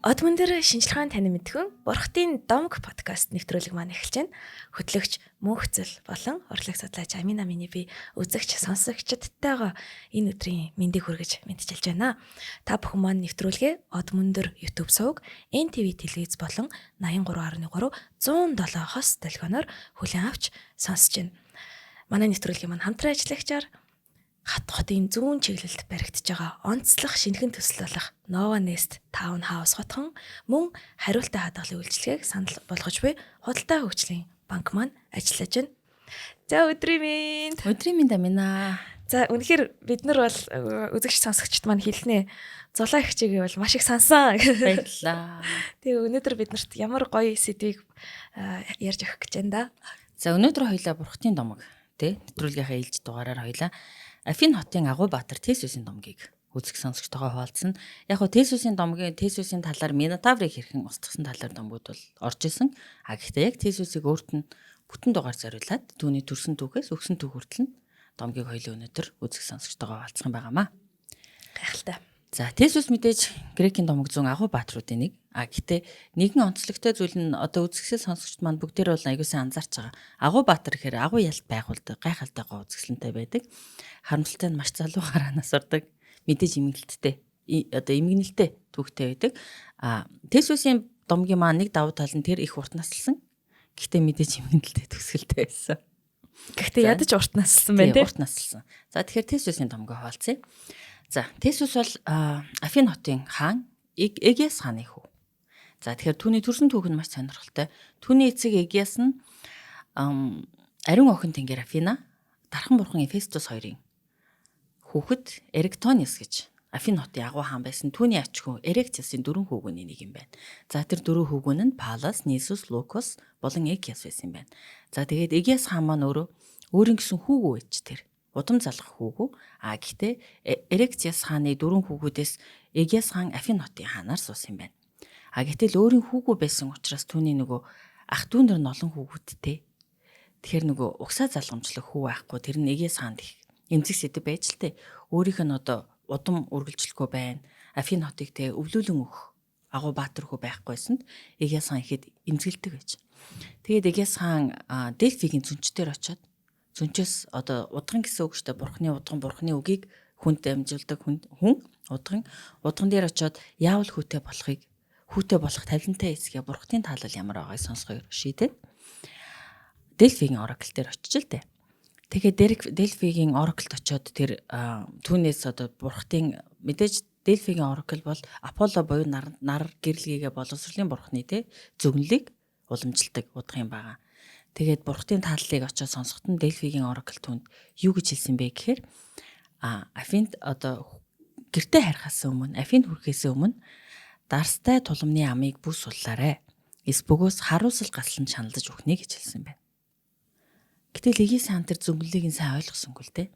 Од мөндөр шинжилгээний тань мэдхэн Бурхтын домг подкаст нэвтрүүлэг маань эхэлж байна. Хөтлөгч Мөнхцөл болон урлаг судлаач Амина миний би үзэгч сонсогчдтойгоо энэ өдрийн мэндийг хүргэж мэдчилж байна. Та бүхэн маань нэвтрүүлгээ Од мөндөр YouTube сувг, NTV телевиз болон 83.3 107 хос долгионоор хүлээн авч сонсож байна. Манай нэвтрүүлгийн маань хамтран ажиллагчаар хат хотын зүүн чиглэлд баригдаж байгаа онцлог шинэхэн төсөл болох Nova Nest Townhouse хотхон мөн хариултаа хадгалын үйлчилгээг санал болгож буй худалдаа хөгжлийн банк маань ажиллаж байна. За, өдрийн мэнд. Өдрийн мэнд, Амина. За, үнэхээр бид нар бол үзэгч сонсогчд маань хэлнэ. Зулаа эгчийг бол маш их сансан. Баярлалаа. Тэгээ өнөөдөр бид нарт ямар гоё сэдвийг ярьж өгөх гэж байна да? За, өнөөдөр хоёлаа Бурхтын домог тий нэвтрүүлгийнхаа ээлж дугаараар хоёлаа Афин хотын агуу баатар Тесүсийн домгийг үзэх сонсогчтойгоо хуваалцсан. Яг хөө Тесүсийн домгийн, Тесүсийн талаар, Минотаврыг хэрхэн устгасан талаар домгууд бол орж исэн. А гэхдээ яг Тесүсийг өөрт нь бүтэн дугаар зориулаад түүний төрсэн түүхээс өгсөн түүх хүртэл нь домгийг хоёлоо өнөөдөр үзэх сонсогчтойгоо хуваалцах юм байгаамаа. Гайхалтай. За, Тесүс мэдээж грекийн домог зүүн агуу баатруудын нэг. А гэхдээ нэгэн онцлогтой зүйл нь одоо үзэсгэлэн сонсогчд маань бүгдээр бол аягүй сайн анзаарч байгаа. Агуу баатар гэхээр агуу ялт байгуулдаг, гайхалтай гоо үзэсгэлэнтэй байдаг. Харамсалтай нь маш залуу гараанаас ордог. Мэдээж эмгэнэлттэй, одоо эмгэнэлтэй түүхтэй байдаг. А Тесүсийн домгийн маань нэг давуу тал нь тэр их урт наслсан. Гэхдээ мэдээж эмгэнэлтэй төгсгөлтэй байсан. Гэхдээ ядаж урт наслсан байна тий. Урт наслсан. За, тэгэхээр Тесүсийн домгоо хуваалцъя. За, Тесүс бол Афин хотын хаан Эгиас хааны хүү. За, тэгэхээр түүний төрсэн түүх нь маш сонирхолтой. Түүний эцэг Эгиас нь ариун охин тэнгэр Афина, дархан бурхан Эфестус хоёрын хүүхэд Эректонис гэж Афин хотын агуу хаан байсан. Түүний ач хүү Эректиасын дөрвөн хүүгүүний нэг юм байна. За, тэр дөрвөн хүүгүүн нь Палас, Нисус, Лукос болон Эгиас байсан юм байна. За, тэгээд Эгиас хаан маань өөрөө өөрийн гэсэн хүүгүү байж тэр удам залгах хүүгүү. А гэхдээ Эрекциас хааны дөрвөн хүүгүүдээс Эгиас хаан Афин хотын хаанаар суусан юм байна. А гэтэл өөрийн хүүгүү байсан учраас түүний нөгөө ах дүү нар нь олон хүүгүүдтэй. Тэгэхээр нөгөө угсаа залгамжлах хүү байхгүй, тэр нь Эгиас хаанд их эмзэг сэдэв байж л тээ. Өөрийнх нь одоо удам үргэлжлэхгүй байна. Афин хотыг те өвлүүлэн өгөх агуу баатар хүү байхгүйсэнд Эгиас хаан ихэд эмзэгэлдэг байж. Тэгээд Эгиас хаан Дельфигийн зөнчдөр очиод зөнчөөс одоо удган гэсэн үг шүү дээ. Бурхны удган, бурхны үгийг хүнд дамжуулдаг хүн удган, удган дээр очиод яавал хүүтэй болохыг, хүүтэй болох тавилантай эсгээ бурхтын таалал ямар байгааг сонсохоор шийдээд Дельфигийн oracle дээр очиж л дээ. Тэгээд Дельфигийн oracle-д очиод тэр түүнээс одоо бурхтын, мэдээж Дельфигийн oracle бол Аполло буюу нар, нар гэрлэгээ боловсролын бурхны те зөгнөлийг уламжладаг удах юм байгаа. Тэгээд бурхтын тааллыг очиод сонсоход нь Дельфигийн oracle түнд юу гэж хэлсэн бэ гэхээр Афинд одоо гэртээ харихаас өмнө, Афинд хүрэхээс өмнө дарстай тулмны амыг бүс суллаарай. Эс бөгөөс харуусал гаслан шаналж өгнө гэж хэлсэн байна. Гэтэл Эгис хаан тэр зөнгөлийг нь сайн ойлгосонгүй л дээ.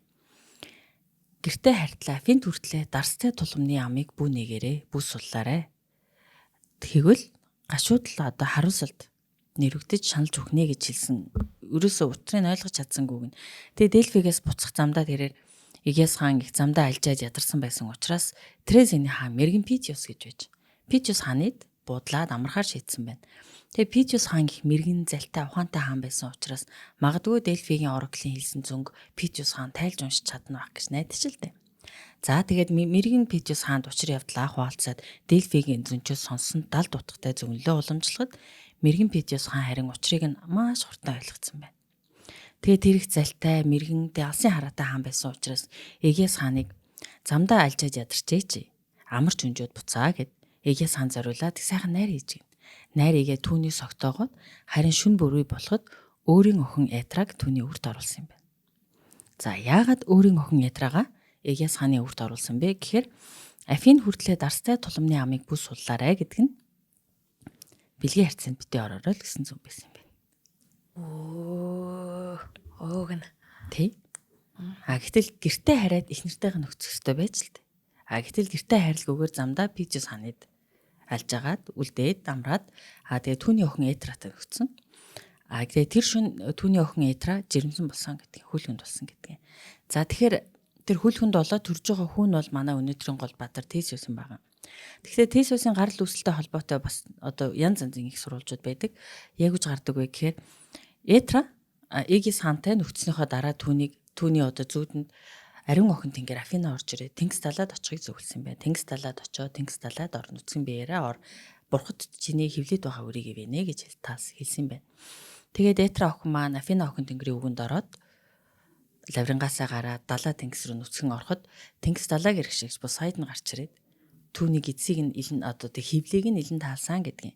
Гэртээ хартлаа, Афинд хүртлээ дарстай тулмны амыг бүү нэгэрээ, бүс суллаарай. Тэгвэл гашуудлал одоо харуусалд нэрвэгдэж шаналж өгнө гэж хэлсэн. Ерөөсөө утгыг ойлгож чадсангүй гэн. Тэгээ Дельфигээс буцах замдаа тэрээр Эгиас хаан их замдаа альжаад ядарсан байсан учраас Трезиний хаан Мэргэн Питиус гэж байж. Питиус хааныг буудлаад амархаар шийдсэн байна. Тэгээ Питиус хаан их мэрэгэн залтай ухаантай хаан байсан учраас магадгүй Дельфигийн oracle-ийн хэлсэн зөнг Питиус хаан тайлж уншиж чадна байх гэж найдаж л дээ. За, тэгээд мэрэгэн Питиус хаанд учир явдлаа хуваалцаад Дельфигийн зөнчөөс сонссон далд утгатай зөвнөлөө уламжлахад мэрэгэн Питиус хаан харин учрыг нь маш хурдан ойлгоцсон байна. Тэгээ тэр их залтай мэрэгэн тэ алсын хараатай хаан байсан учраас Эгиас хааныг замдаа альжаад ядарчээ чи амарч өнжөөд буцаа гэд Эгиас хаан зориулаад сайхан найр хийж гин. Найр игээ түүний согтоогоод харин шүн бүрүй болоход өөрийн охин Этраг түүний үрд оруулсан юм байна. За, яагаад өөрийн охин Этрага Эгиас хааны үрд оруулсан бэ гэхээр Афин хүртлээ дарстай тулмны амыг бүс суллаарай гэдэг нь бэлгийн харьцаанд битээ ороорой л гэсэн зүйл байсан юм байна. Өө, өөг нь. Тий. А гэтэл гэртээ хараад их нэртэйгээ нөхцөх ёстой байж л дээ. А гэтэл гэртээ харилгүйгээр замдаа Пижус хааныг алж агаад үлдээд амраад тэгээ түүний охин Этратай нөхцөн. А тэгээ тэр шүн түүний охин Этра жирэмсэн болсон гэдгийг, хөл хүнд болсон гэдгийг. За, тэгэхээр тэр хөл хүнд болоод төрж байгаа хүн бол манай өнөөдрийн гол баатар Тесиус юм байна. Тэгэхээр Тесеусийн гарал үүсэлтэй холбоотой бас одоо янз янзын их сурвалжууд байдаг. Яг үж гардаг вэ гэхээр Этра Эгис хаантай нөхцснийхөө дараа түүний одоо зүүдэнд ариун охин тэнгэр Афина орж ирээд тэнгис далаад очихыг зөвлөсөн байна. Тэнгис далаад очоо, тэнгис далаад ор, нүцгэн биеэрээ ор. Бурхад чиний хөвлөд байгаа үрийг ивэнэ гэж таас хэлсэн байна. Тэгээд Этра охин маань Афина охин тэнгэрийн үгэнд ороод лаврингаасаа гараад далаа тэнгис рүү нүцгэн ороход тэнгис далааг ирэх шиг Посайдон нь гарч ирээд түүнийг эцсийг нь илэн одоо тэг хөвлийг нь илэн таалсан гэдгийг.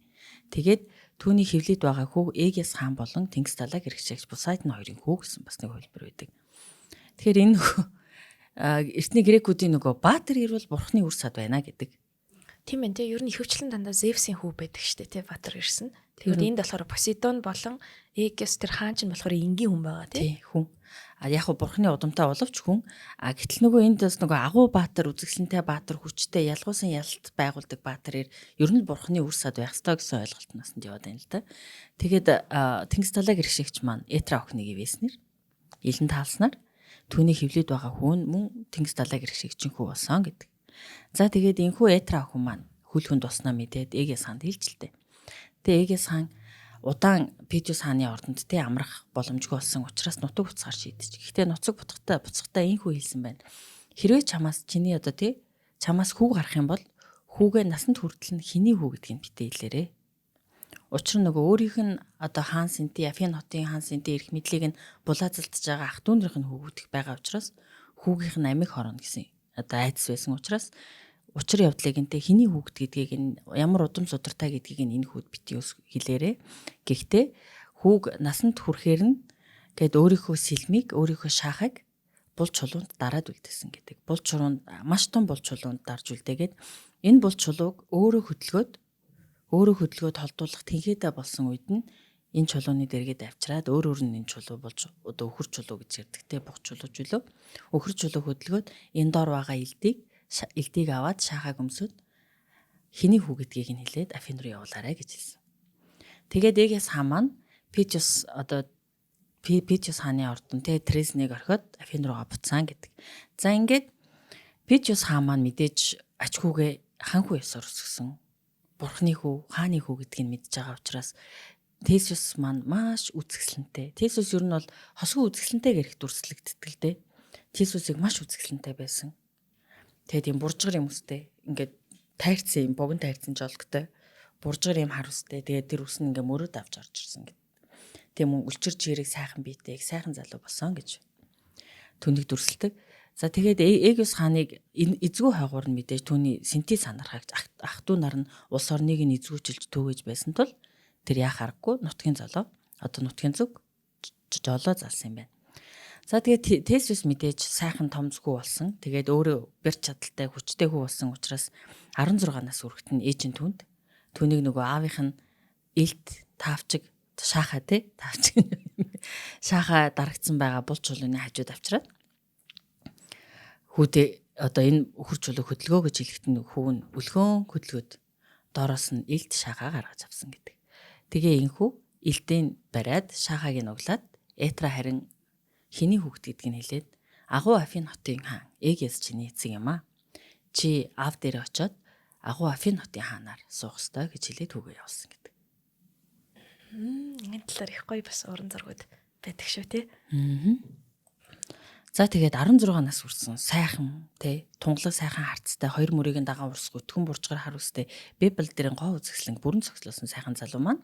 Тэгээд түүний хөвлөд байгаа хүү Эгес хаан болон тэнгис далааг ирэх шиг Посайдон хоёрын хүү гэсэн бас нэг хувилбар байдаг. Тэгэхээр энэ нөгөө эртний грекүүдийн нөгөө Баатар ирвэл бурхны үр сад байна гэдэг. Тийм ээ тий. Ер нь ихэвчлэн дандаа Зевсийн хүү байдаг штэ тий Баатар ирсэн. Тэгээд энд болохоор Посейдон болон Эгес тэр хаан чинь болохоор энгийн хүн байгаа тий. Тий хүн. А яг хуу бурхны удамтай боловч хүн. А гэтэл нөгөө энд бас нөгөө агуу Баатар, үзэсгэлэнтэй Баатар, хүчтэй, ялгуусан ялалт байгуулдаг Баатар ер нь бурхны үр сад байх ёстой гэсэн ойлголт нь насанд яваад байна л да. Тэгээд тэнгис талааг иргэшигч маань Этра охиныг ивэснэр илэн таалснаар түүний хөвлөд байгаа хүн мөн тэнгис далайг иргэшигчийн хүү болсон гэдэг. За тэгээд энхүү Этра охин маань хөл хүнд болсноо мэдээд Эгес хаанд хэлжилтэй. Тэгээ Эгес хаан удаан Педиус хааны ордонд тэ амрах боломжгүй болсон учраас нутаг буцгаар шийдэж. Гэхдээ нуцаг буцахтаа энхүү хэлсэн байна. Хэрвээ чамаас чиний одоо тэ чамаас хүү гарах юм бол хүүгээ насанд хүртэл нь хэний хүү гэдгийг битээ хэлээрээ. Учир нь нөгөө өөрийнх нь одоо хаан Синти, Афин хотын хаан Синти эрх мэдлийг нь булаацалдаж байгаа ах дүүнэрх нь хүүгдэх байгаа учраас хүүгийнх нь амиг хорно гэсэн одоо айдас байсан учраас учир явдлыг нь тэ хэний хүүгд гэдгийг нь ямар удам судартай гэдгийг нь энэ хүүд бити хэлээрээ. Гэхдээ хүүг насанд хүрэхээр нь гэд өөрийнхөө сэлмийг, өөрийнхөө шаахыг бул чулуунд дараад үлдээсэн гэдэг. Бул чулуунд маш том бул чулуунд дарж үлдээгээд энэ бул чулууг өөрөө хөдөлгөөд холдуулах тэнхээдэ болсон үед нь энэ чулууны дэргэд авчираад өөр өөр нь энэ чулуу болж одоо өхөр чулуу гэж ярьдаг те бух чулуу чулуу өхөр чулуу хөдөлгөөд энэ дор байгаа элдийг аваад шахааг өмсөд хэний хүү гэдгийг нь хэлээд Афин руу явуулаарай гэж хэлсэн. Тэгээд Эгес хаан маань Пичус одоо Пичус хааны ордон те Треснийг орхиод Афин руугаа буцаан гэдэг. За ингээд Пичус хаан маань мэдээж ач хүүгээ ханхүү ёсоор өсгсөн. Бурхны хүү, хааны хүү гэдгийг мэдж байгаа учраас Тесус маань маш үзэсгэлэнтэй. Тесус ер нь бол хосгүй үзэсгэлэнтэй гэрэх дүрслэгддэг л дээ. Тесусыг маш үзэсгэлэнтэй байсан. Тэгээд юм буржгар юм үстэй. Ингээд тайрцсан юм богино тайрцсан жолготой. Буржгар юм хар үстэй. Тэгээд тэр үс нь ингээ мөрөд авч орж ирсэн гэд. Тийм мөн үлчир чирэг сайхан биетэй, сайхан залуу болсон гэж түүнийг дүрсэлдэг. За тэгээд Эгюс хааныг эзгүй хойгуур нь мэдээж түүний синти санархагч ах トゥ нар нь улс орныг нь эзгүүчилж төвөж байсан тул тэр яах аргагүй нутгийн золоо одоо нутгийн зүг жолоо залсан юм байна. За тэгээд Тесус мэдээж сайхан том зүгүү болсон. Тэгээд өөрөө бэр чадaltaй хүчтэй хүү болсон учраас 16 нас хүрэхэд нь ээж нь түнд түүнийг нөгөө аавынх нь элт таавчиг шаахаа те таавчиг шаахаа дарагдсан байгаа бул чулууны хажууд авчираад хүүдээ одоо энэ өхөр чулуу хөдөлгөө гэж хэлэхэд нь хүү нь өлгөөн хөдөлгөөд доороос нь элт шаахаа гаргаж авсан гэдэг. Тэгээ энхүү элтийн бариад шаахааг нь углаад Этра харин хэний хүүхэд гэдгийг нь хэлээд агуу Афин хотын хаан Эгес чиний эцэг юм аа. Чи аав дээр очиод агуу Афин хотын хаанаар суух ёстой гэж хэлээд хүүгээ явуулсан гэдэг. Энэ талаар их гоё бас уран зургууд байдаг шүү тий. За тэгээд 16 нас хүрсэн сайхан тий тунгалаг сайхан харцтай хоёр мөрийг нь дагаан урсгүй өтгөн буржгар хар үстэй Библи дээрэн гоо үзэсгэлэн бүрэн цогцлоосон сайхан залуу маань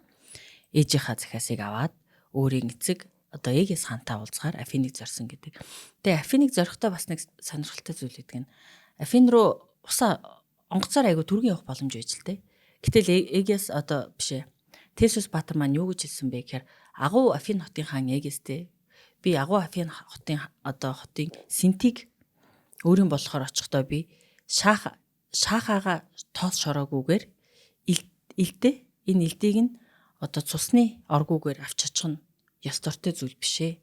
ээжийнхаа захиасыг аваад өөрийн эцэг одоо Эгес хаантай уулзгаар Афиныг зорьсон гэдэг. Тэгээ Афиныг зорихдоо бас нэг сонирхолтой зүйл гэдэг нь Афин руу усаа онгоцоор айгу түргэн явах боломж байж л дээ. Гэтэл Эгес одоо биш ээ. Тесус Баатар маань юу гэж хэлсэн бэ гэхээр агуу Афин хотын хаан Эгестэй би агуу Афин хотын одоо хотын синтиг өөрийн болохоор очихдоо би шаахаага тоос шороогүйгээр элдээ энэ элдийг нь одоо цусны оргуугаар авч очих нь ёс дортой зүйл биш ээ.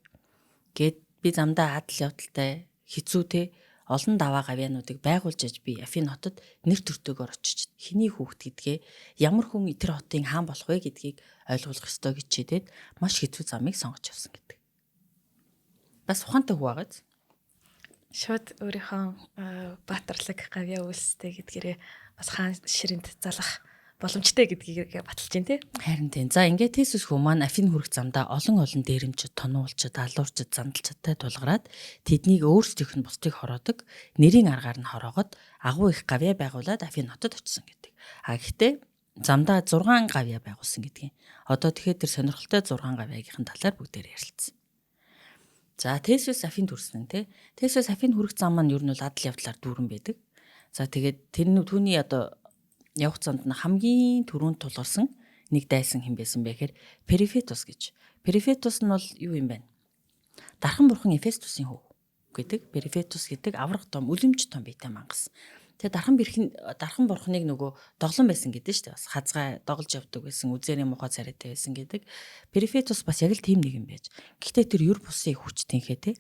Гэт би замдаа адал явдалтай хэцүү те олон даваа гавьяануудыг байгуулж аж би Афин хотод нэр төртөөгөөр очиж хэний хүүхэд гэдгээ ямар хүн тэр хотын хаан болох вэ гэдгийг ойлгуулах ёстой гэж чидээд маш хэцүү замыг сонгож явсан гэдэг. Бас ухаантай хүү байгааз. Шууд өөрийнхөө баатарлаг гавьяа үйлстэй гэдгээрээ бас хаан ширэнд залах боломжтой гэдгийг баталж байна тий. Харин тийм. За ингээд Тесүс хүү маань Афин хүрэх замдаа олон олон дээрэмчид, тонуулчид, алуурчид, зандалчидтай тулгараад тэднийг өөрсдийнх нь бусдыг хороодог нэрийн аргаар нь хороогоод агуу их гавьяа байгуулад Афин хотод очисон гэдэг. А гэхдээ замдаа 6 гавьяа байгуулсан гэдгийг. Одоо тэгэхээр тэр сонирхолтой 6 гавьяагийнхэн талаар бүгдээр ярилцсан. За Тесүс Афин төрсөн тий. Тесүс Афин хүрэх зам маань ер нь бол адал явдлаар дүүрэн байдаг. За тэгээд тэр нь түүний одоо явах замд нь хамгийн түрүүнд тулгарсан нэг дайсан хэн байсан бэ гэхээр Перифетус гэж. Перифетус нь бол юу юм бэ? Дархан бурхан Эфестусын хүү гэдэг. Перифетус гэдэг авраг том, үлэмж том биетэй мангас. Тэгээ дархан бурханыг нөгөө доглон байсан гэдэг нь шүү дээ. Бас хазгай доголж явдаг байсан, үзээрийн мухай царайтай байсан гэдэг. Перифетус бас яг л тийм нэг юм байж. Гэхдээ тэр юр бусын хүч тэнхээ те.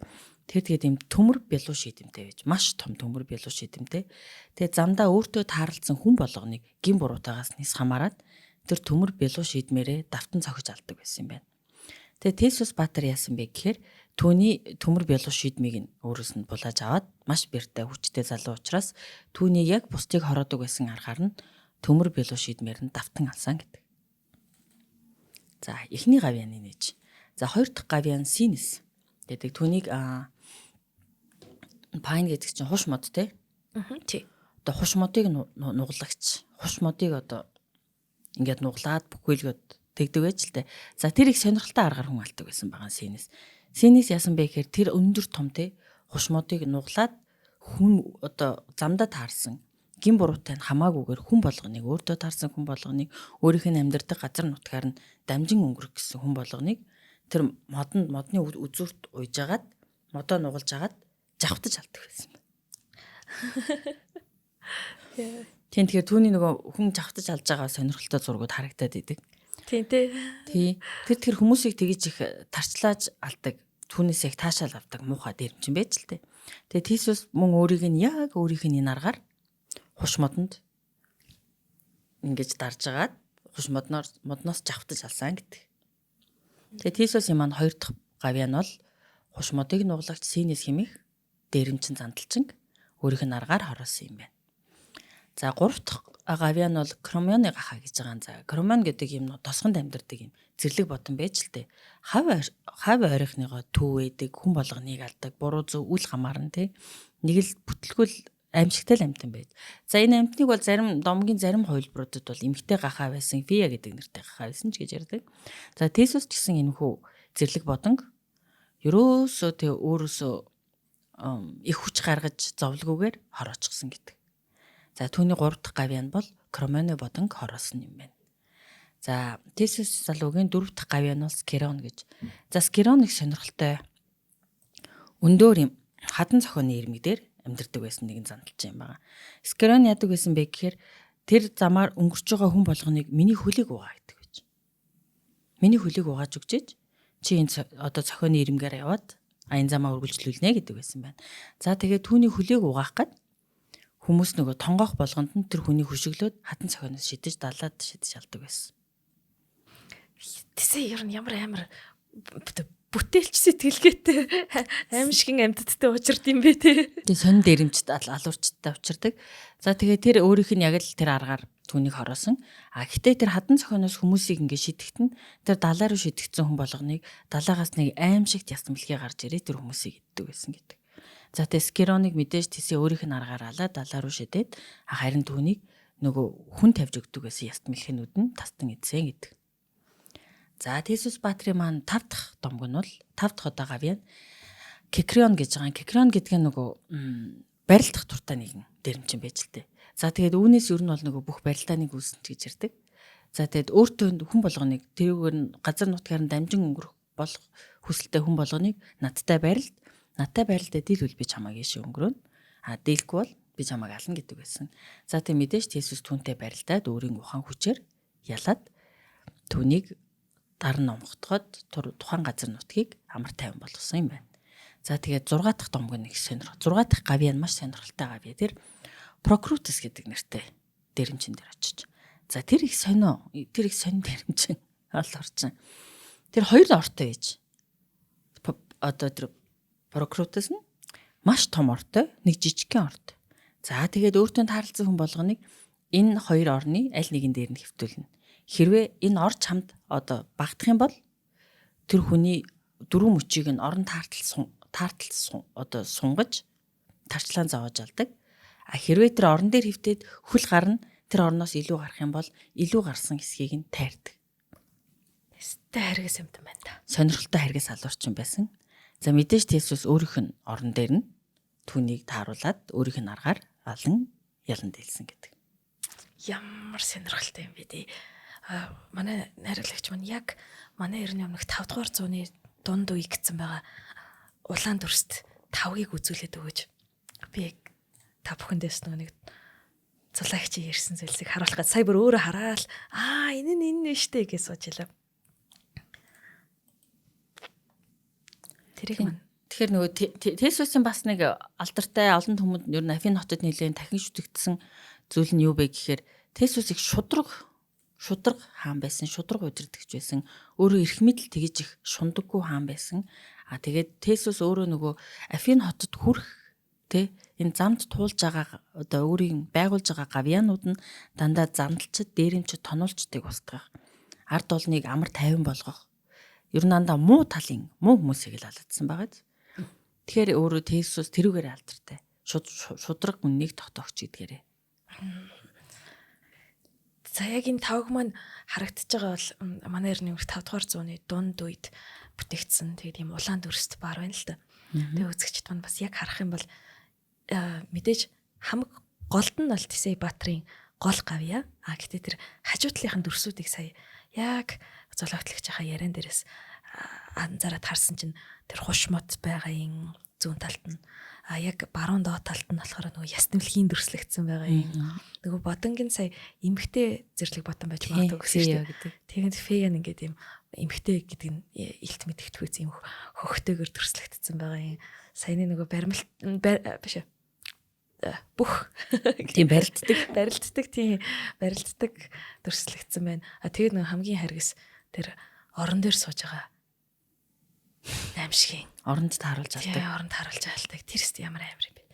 Тэр тэгээд юм төмөр бялуу шийдэмтэй байж, маш том төмөр бялуу шийдэмтэй. Тэгээ замдаа өөртөө тааралцсан хүн болгоныг гин буруутаагаас нис хамаарат тэр төмөр бялуу шийдмээрээ давтан цохиж алдаг байсан юм байна. Тэгээ Тесус Баатар яасан бэ гэхээр түүний төмөр бялуу шийдмийг нь өөрөөс нь булааж аваад маш бэртэй хүчтэй залуу учраас түүний яг бусдыг хороодог байсан аргаар нь төмөр бялуу шийдмээр нь давтан алсан гэдэг. За эхний гавьяаны нэж. За хоёр дахь гавьяан Синес гэдэг. Түүнийг пайн гэдэг чинь хуш мод те. Тий. Одоо хуш модыг нуглагч. Хуш модыг одоо ингээд нуглаад бүхэлгөөд тэгдэг байж л те. За тэр их сонирхолтой аргаар хүн алдаг байсан байгаа Синес. Синес яасан бэ гэхээр тэр өндөр том те хуш модыг нуглаад хүн одоо замдаа таарсан гин буруутай нь хамаагүйгээр хүн болгоныг өөртөө таарсан хүн болгоныг өөрийнх нь амьдардаг газар нутгаар нь дамжин өнгөрөх гэсэн хүн болгоныг тэр модонд модны үзүүрт уйжгаад модоо нугалж агаад жавхтаж алдаг байсан байна. Тийм тэгэхээр түүний нөгөө хүн жавхтаж алж байгаа сонирхолтой зургууд харагдаад идэг. Тийм тий. Тий. Тэр хүмүүсийг тэгэж их тарчлааж алдаг, түүнээс их таашаал авдаг муухай дэрэмчин байж л тээ. Тэгээ Тисус мөн өөрийг нь яг өөрийнх нь энэ аргаар хуш модонд ингэж дарж агаад хуш модноос жавхтаж алсан гэдэг. Тэгээ Тисусын маань хоёр дахь гавьяа нь бол хуш модыг нуглагч Синес хэмээх дэрэмчин зандалчин өөрийнх нь аргаар хороосон юм байна. За гурав дахь гавьяа нь бол Кромионы гахаа гэж байгаа. За Кромион гэдэг юм тосгонд амьдардаг юм зэрлэг бодон байж л тээ. Хав ойрхныгоо түүвэдэг, хүн болгоныг алдаг, буруу зөв үл хамааран тий. Нэг л бүтлгүүл аимшигтай л амьтан байж. За энэ амьтныг бол зарим домгийн зарим хувилбаруудад бол эмэгтэй гахаа байсан, Фия гэдэг нэртэй гахаа байсан ч гэж ярьдаг. За Тесус ч гэсэн энэхүү зэрлэг бодонг ерөөсөө тэ өөрөөсөө их хүч гаргаж зовлгүйгээр хороочихсон гэдэг. За түүний 3 дахь гавьяа нь бол Кромоны бодонг хороосон юм байна. За Тесус залуугийн 4 дахь гавьяа нь бол Скерон гэж. За Скерон их сонирхолтой өндөр юм хадан цохионы ирмэг дээр амьдардаг байсан нэгэн зандалч юм байна. Скерон яадаг байсан бэ гэхээр тэр замаар өнгөрч байгаа хүн болгоныг миний хөлийг угаа гэдэг байж. Миний хөлийг угааж өгч ээж чи энэ одоо цохионы ирмгээр яваад энэ замаа үргэлжлүүлнэ гэдэг байсан байна. За тэгээд түүний хөлийг угаах гээд хүмүүс нөгөө тонгоох болгонд нь тэр хүний хөшөглөөд хатан цохионоос шидэж далаад шидэж алдаг байсан. Тэсээ ер нь ямар амар бүтээлч сэтгэлгээтэй аимшигэн амьтадтай учирд юм бэ те. Тэгээ сонин дэрэмчд алуурчтай учирдаг. За тэгээ тэр өөрийнх нь яг л тэр аргаар түүнийг хороосон. А гэтээ тэр хадан цохионоос хүмүүсийг ингээ шидэхт нь тэр далаа руу шидэгдсэн хүн болгоныг далаагаас нэг аимшигт ясан бэлгээ гарч ирээ тэр хүмүүсийг иддэг байсан гэдэг. За тэгээ Скероныг мэдээж тэсээ өөрийнх нь аргаар алаа далаа руу шидээд харин түүнийг нөгөө хүн тавьж өгдөг байсан яст мэлхэнүүд нь тастан идсэн гэдэг. За Тесус Баатрын маань 5 дахь домг нь бол 5 дахь одоо гавьяа нь Кекрион гэж байгаа. Кекрион гэдэг нь нөгөө барилдах туртай нэгэн дэрэмчин байж л тээ. За тэгээд үүнээс ер нь бол нөгөө бүх барилдааныг үүснэ гэж ярьдаг. За тэгээд өөртөө хүн болгоныг тэрүүгээр нь газар нутгаар нь дамжин өнгөрөх болох хүсэлтэй хүн болгоныг надтай барилд, надтай барилдаа дийлвэл би чамайг ийшээ өнгөрөөнө. А дийлэхгүй бол би чамайг ална гэдэг байсан. За тэг мэдээж Тесус түүнтэй барилдаад өөрийн ухаан хүчээр ялаад түүнийг дар номготгоод тухайн газар нутгийг амар тайван болгосон юм байна. За тэгээд 6 дахь домг нь их сонирх. 6 дахь гавьяа нь маш сонирхолтой гавьяа. Тэр Прокрутес гэдэг нэртэй дэрэмчин дээр очиж. За тэр их сонио, тэр их сонь дэрэмчин ол орчин. Тэр хоёр ортой ээж. Одоо тэр Прокрутес нь маш том ортой, нэг жижигхэн ортой. За тэгээд өөртөө тааралцсан хүн болгоныг Энэ хоёр орны аль нэгэн дээр нь хэвтүүлнэ. Хэрвээ энэ ор чамд одоо багтах юм бол тэр хүний дөрвөн мөчийг нь орон таартал таартал одоо сунгаж тарчлаан зовоож алдаг. А хэрвээ тэр орон дээр хэвтээд хөл гарна, тэр орноос илүү гарах юм бол илүү гарсан хэсгийг нь тайрдаг. Өстэй харгас юмт байна та. Сонирхолтой харгас алуурчин байсан. За мэдээж Тесус өөрийнх нь орон дээр нь түүнийг тааруулаад өөрийнх нь аргаар алан ялан дийлсэн гэдэг. Ямар сонирхолтой юм бэ дээ. Манай найруулагч маань яг манай эртний өмнөх 5 дугаар зууны дунд үе гэсэн байгаа улаан дүрст тавгийг үзүүлээд өгөөж би та бүхэндээс нэг зулаагч ярьсан зүйлсийг харуулах гэж сая бүр өөрөө хараал аа энэ нь энэ нь штэ гэж сууж илаа. Тэрийг маань тэгэхээр нөгөө Тесусын бас нэг алдартай олон түмэнд ер нь Афин хотод нэлээд дахин шүтэгдсэн зүйл нь юу бэ гэхээр Тесус их шудраг хаан байсан, шудраг удирдахч байсан. Өөрөө эрх мэдэл тэгж их шундаггүй хаан байсан. А тэгээд Тесус өөрөө нөгөө Афин хотод хүрэх тэ энэ замд туулж байгаа одоо өөрийн байгуулж байгаа гавьяанууд нь дандаа замдалчид, дээрэмчид, тоноолчдыг устгах. Ард олныг амар тайван болгох. Ер нь дандаа муу талын муу хүмүүсийг л алагдсан байгаа биз. Тэгэхээр өөрөө Тесус тэрүүгээр алдартай. Шудраг үннийг тогтоогч гэдгээрээ. За яг энэ тавг маань харагдаж байгаа бол манай эртний өмнөх 5 дугаар зууны дунд үед бүтээгдсэн. Тэгээд ийм улаан дүрст бар байна л да. Тэгээ үзэгчд маань бас яг харах юм бол мэдээж хамаг голд нь бол Тесей Баатрын гол гавьяа. А гэтээ тэр хажуу талынхын дүрсүүдийг сая яг золиотлогчийнхаа яриан дээрээс анзаараад харсан чинь тэр хуш мод байгаа юм зүүн талд нь, а яг баруун доод талд нь болохоор нөгөө яс нэмлэгийн дүрслэгдсэн байгаа юм. Нөгөө бодонгийн сая эмгтэй зэрлэг ботон байж магадгүй гэсэн шүү дээ. Тэгээд Фея ингээд юм эмгтэй гэдэг нь илт мэдгэдэггүй юм хөхтэйгэр дүрслэгдсэн байгаа юм. Саяны нөгөө баримлт биш бүх тийм барилддаг барилддаг тийм барилддаг дүрслэгдсэн байна. А тэгээд нөгөө хамгийн харгас тэр орон дээр сууж байгаа аимшигын оронд тааруулж алдаг. Оронд тааруулж алдаг. Тэр өст ямар амар юм бэ.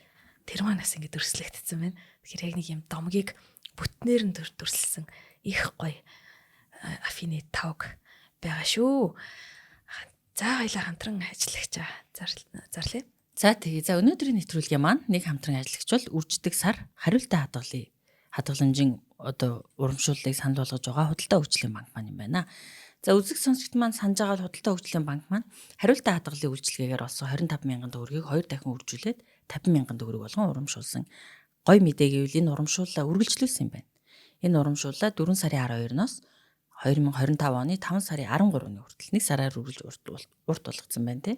Тэр маань бас ингэ дүрслэгдсэн байна. Тэгэхээр яг нэг юм домгийг бүтнээр нь дүрслсэн их гоё Афины тавг байгаа шүү. За баялаа хамтран ажиллагчаа зарлаа. За тэгээ. За өнөөдрийн нэвтрүүлгийн маань нэг хамтран ажиллагч бол үрждэг сар хариултаа хадгалъя. Хадгаламжийн одоо урамшууллыг санал болгож байгаа худалдаа хөгжлийн банк маань юм байна. За үзэг сонсогч маань санаж байгаа худалдаа хөгжлийн банк маань хариултаа хадгалын үйлчилгээгээр олсон 25 мянган төгрөгийг 2 дахин үржүүлээд 50 мянган төгрөг болгон урамшуулсан. Гой мэдээ гэвэл энэ урамшууллаа үргэлжлүүлсэн юм байна. Энэ урамшууллаа 4 сарын 12-ноос 2025 оны 5 сарын 13-ны хүртэл 1 сараар үргэлж урт болгоцсон байна те.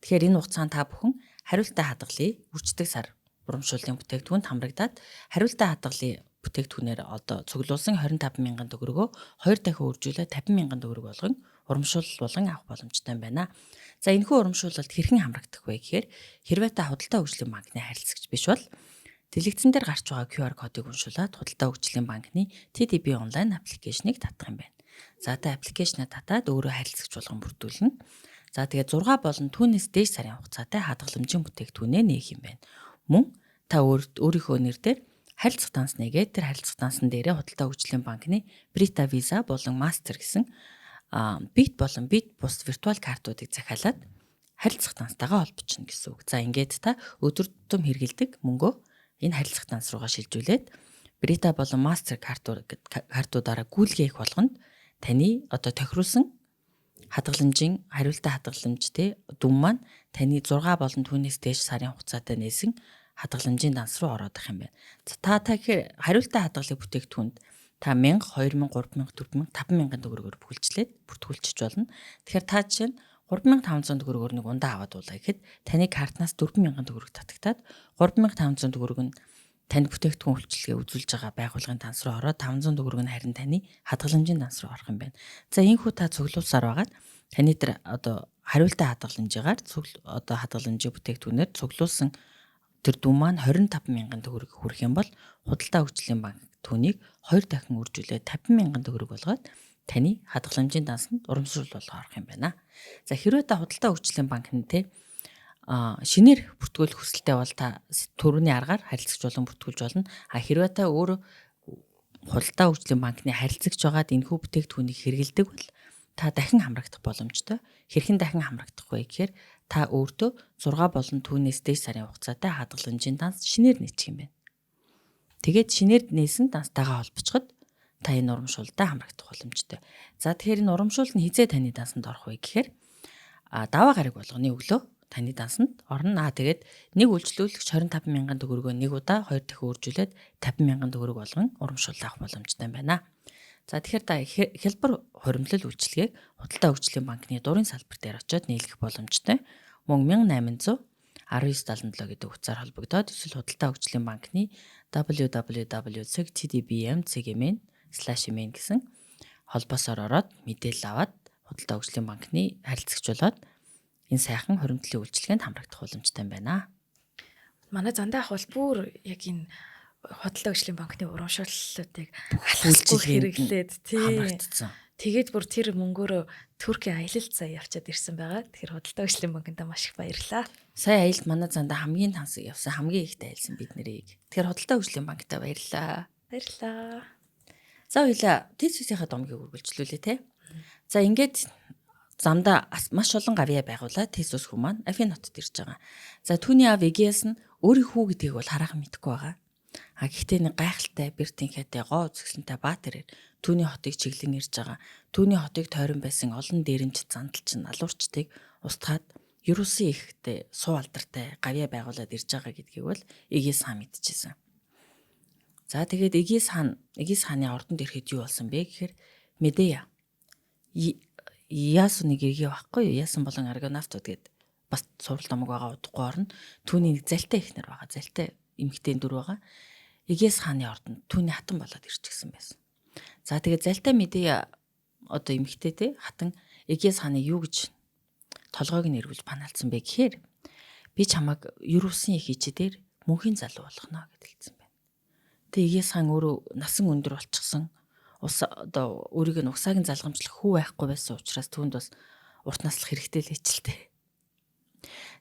Тэгэхээр энэ хугацаанд та бүхэн хариултаа хадгалъя. Үрждэг сар урамшууллын бүтээгдэхүүнд хамрагдаад хариултаа хадгалын бүтээгдэхүүнээр одоо цуглуулсан 25 мянган төгрөгөө 2 дахин үржүүлээд 50 мянган төгрөг болгон урамшуулал болгон авах боломжтой юм байна. За энэхүү урамшуулалд хэрхэн хамрагдах вэ гэхээр хэрвээ та худалдаа хөгжлийн банкны харилцагч биш бол дэлгэцэн дээр гарч байгаа QR кодыг уншуулад худалдаа хөгжлийн банкны TDB онлайн аппликейшнийг татах юм байна. За та аппликейшнаа татаад өөрөө харилцагч болгон бүрдүүлнэ. За тэгээд 6 болон түүнээс дээш сарын хугацаатай хадгаламжийн бүтээгдэхүүнээ нээх юм байна. Мөн та өөрийнхөө нэр дээр харилцах данс нэгээд тэр харилцах дансан дээрээ худалдаа хөгжлийн банкны Brita Visa болон Master гэсэн бит болон бит бус виртуал картуудыг захиалаад харилцах данстайгаа холбочихно гэсэн үг. За ингээд та өдөр тутам хэрэгэлдэг мөнгөө энэ харилцах данс руугаа шилжүүлээд Brita болон Master картуудаараа гүйлгээ их болгонд таны одоо тохируулсан хадгаламжийн хариултаа хадгаламж те дүн маань таны 6 болон түүнээс дээш сарын хугацаатай нээсэн хадгаламжийн данс руу ороод ах юм байна. Та тэгэхээр хариултаа хадгалыг бүтээгдэхүүнд та 1000, 2000, 3000, 4000, 5000 төгрөгөөр бүхэлжлээд бүртгүүлчих болно. Тэгэхээр та жишээ нь 3500 төгрөгөөр нэг ундаа аваад уулаа гэхэд таны картнаас 4000 төгрөг татагтаад 3500 төгрөг нь танд бүтээгдэхүүн үйлчилгээ үзүүлж байгаа байгууллагын данс руу ороод 500 төгрөг нь харин таны хадгаламжийн данс руу орох юм байна. За энэхүү та цуглуулсаар байгаад таны тэр одоо хариултаа хадгаламжигаар одоо хадгаламжийн бүтээгдэхүүнээр цуглуулсан тэр дүн маань 25 мянган төгрөг хүрэх юм бол худалдаа хөгжлийн банк түүнийг 2 дахин үржүүлээд 50 мянган төгрөг болгоод таны хадгаламжийн дансанд урамшуул болгоо орох юм байна. За хэрвээ та худалдаа хөгжлийн банкны те шинээр бүртгүүлэх хүсэлтэй бол та төрөний аргаар харилцагч болон бүртгүүлж болно. А хэрвээ та өөрөө Худалдаа хөгжлийн банкны харилцагч байгаад энэхүү бүтээгдэхүүнийг хэрэглэдэг бол та дахин хамрагдах боломжтой. Хэрхэн дахин хамрагдах вэ гэхээр та өөртөө 6 болон түүнээс дээш сарын хугацаатай хадгаламжийн данс шинээр нээчих юм байна. Тэгээд шинээр нээсэн данстайгаа холбочиход та энэ урамшууллаа хамрагдах боломжтой. За тэгэхээр энэ урамшуул нь хизээ таны дансанд орох вэ гэхээр даваа гараг болгоны өглөө таны дансанд орно. Тэгээд нэг үйлчлүүлэгч 25 мянган төгрөгөө нэг удаа, хоёр дахин үржүүлээд 50 мянган төгрөг болгон урамшуул авах боломжтой байна. За тэгэхээр та хялбар хуримтлал үйлчилгээг Худалдаа хөгжлийн банкны дурын салбар дээр очиод нийлэх боломжтой. Мөн 1800 1977 гэдэг утсаар холбогдоод эсвэл Худалдаа хөгжлийн банкны www.tdbm.cgmn/mn гэсэн холбоосоор ороод мэдээлэл аваад Худалдаа хөгжлийн банкны харилцагч болоод энэ сайхан хуримтлалын үйлчилгээнд хамрагдах боломжтой юм байна. Манай зандаа ах бол бүр яг энэ Худалдаа хөгжлийн банкны урамшууллуудыг алхасгүй хэрэглээд тий хамрагдсан. Тэгээд бүр тэр мөнгөөрөө Туркийн аялал зай явчаад ирсэн байгаа. Тэгэхээр Худалдаа хөгжлийн банкнда маш их баярлалаа. Сая аялалд манай зандаа хамгийн тансаг явсан, хамгийн ихтэй аялсан бид нарыг. Тэгэхээр Худалдаа хөгжлийн банктай баярлалаа. Баярлалаа. За хоёлаа Тэсүсийнхаа домгийг үргэлжлүүлээ те. За ингээд замдаа маш олон гавьяа байгуулаад Тэсүс хүү маань Афин хотод ирж байгаа. За түүний аав Эгиас нь өөрийн хүү гэдгийг бол хараахан мэдэхгүй байгаа. А гэхдээ нэг гайхалтай бэр тэнхээтэй гоо үзэсгэлэнтэй баатарээр түүний хотыг чиглэн ирж байгаа. Түүний хотыг тойрон байсан олон дээрэмч зандалчин алуурчдыг устгаад Ерүсэн ихтэй суу алдартай гавьяа байгуулад ирж байгаа гэдгийг бол Эгиас хаан мэдчихсэн. За тэгээд Эгиас хаан Эгиас хааны ордонд ирэхэд юу болсон бэ гэхээр Медея Яасоныг эргээ байхгүй юу? Яасан болон Аргонавтууд гээд бас сурал домог байгаа удахгүй орно. Түүний нэг залтай ихнэр байгаа. Залтай эмэгтэй дүр байгаа. Эгиас хааны ордонд түүний хатан болоод ирчихсэн байсан. За тэгээд залтай Медея одоо эмэгтэй те хатан Эгиас хааны юу гэж толгойг нь эргүүлж панаалцсан бэ гэхээр би чамайг Ерүсэн их ичи дээр мөнхийн залуу болгоно гэд хэлсэн байна. Тэгээ Эгиас хаан өөрөө насан өндөр болчихсон. Ус одоо өөрийг нь угсааг нь залгамжлах хүү байхгүй байсан учраас түүнд бас урт наслах хэрэгтэй л ээчлээ.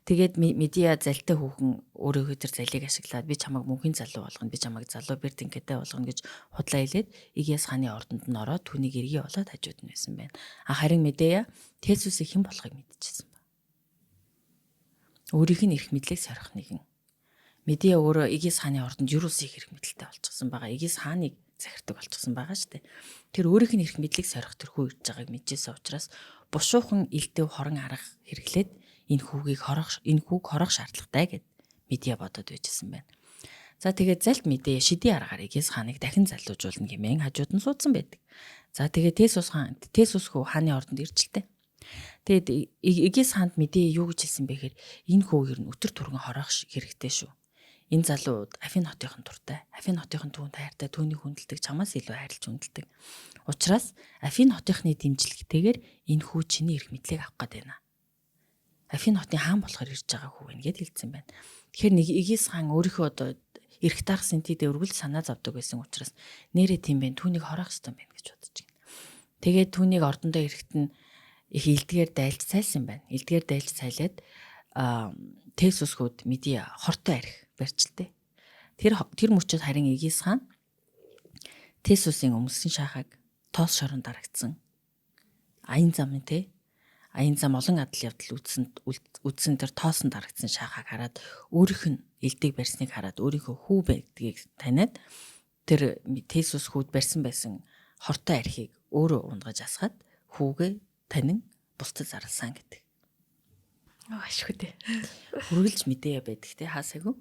Тэгээд Медиа залтай хүүхэн өөрөөхөө тэр залийг ашиглаад би чамайг мөнхийн залуу болгоно, би чамайг залуу бэр тэнхээтэй болгоно гэж худлаа хэлээд Эгиас хааны ордонд нь ороод түүнийг эргээ болоод хажууд нь байсан байна. А харин Медея Тэсүсийг хэн болохыг мэдчихсэн ба. Өөрийнх нь эрх мэдлийг сорих нэгэн. Медея өөрөө Эгиас хааны ордонд Юрусыг эрх мэдэлтэй болчихсон байгаа. Эгиас хааныг захирдаг болчихсон байгаа шүү дээ. Тэр өөрийнх нь эрх мэдлийг сорих тэр хүү ирж байгааг мэдчихсэн учраас бушуухан элдв хорон арга хэрэглээд энэ хүүгийг хорох энэ хүүг хорох шаардлагатай гэд Медиа бодоод байжсэн байна. За тэгээд залт Медиа шидийн аргаар Эгиас хааныг дахин залуужуулна гэмээн хажууд нь суудсан байдаг. За тэгээд Тэсус хаан Тэсус хүү хааны ордонд ирж л дээ. Тэгээд Эгиас хаанд Медиа юу гэж хэлсэн бэ гэхээр энэ хүүг ер нь өтөр түргэн хорох хэрэгтэй шүү. Энэ залуу Афин хотынхон дуртай. Афин хотынхон түүнд хайртай, түүнийг хүндэлдэг, чамаас илүү хайрлж хүндэлдэг. Учираас Афин хотынхны дэмжлэгтэйгээр энэ хүү чиний эрх мэдлийг авах гээд байна. Афин хотын хаан болохоор ирж байгаа хүү байна гэд хэлсэн байна. Тэгэхээр нэг Эгиас хаан өөрийнхөө одоо эрх дарга сэнтидээ өргөл санаа зовдөг байсан учраас нэрээ тийм байх, түүнийг хороох ёстой юм байна гэж бодож байна. Тэгээд түүнийг ордондоо ирэхэд нь их илдгээр дайлж цайлсан байна. Илдгээр дайлж цайлаад Тэсүс хүүд Медиа хортой арх барьж л дээ. Тэр мөчөд харин Эгиас хаан Тэсүсийн өмссөн шахааг тоос шорон дарагдсан. Аян зам те аян зам олон адал явдал үдсэн тэр тоосон дарагдсан шахааг хараад өөрийнх нь элдийг барьсныг хараад өөрийнхөө хүү байдгийг таниад тэр Тэсүс хүүд барьсан байсан хортой архийг өөрөө унгаж асгаад хүүгээ танин бусдад зарласан гэдэг. Ашгүй дээ. Үргэлж мэдээ байдаг те хаасаагүй.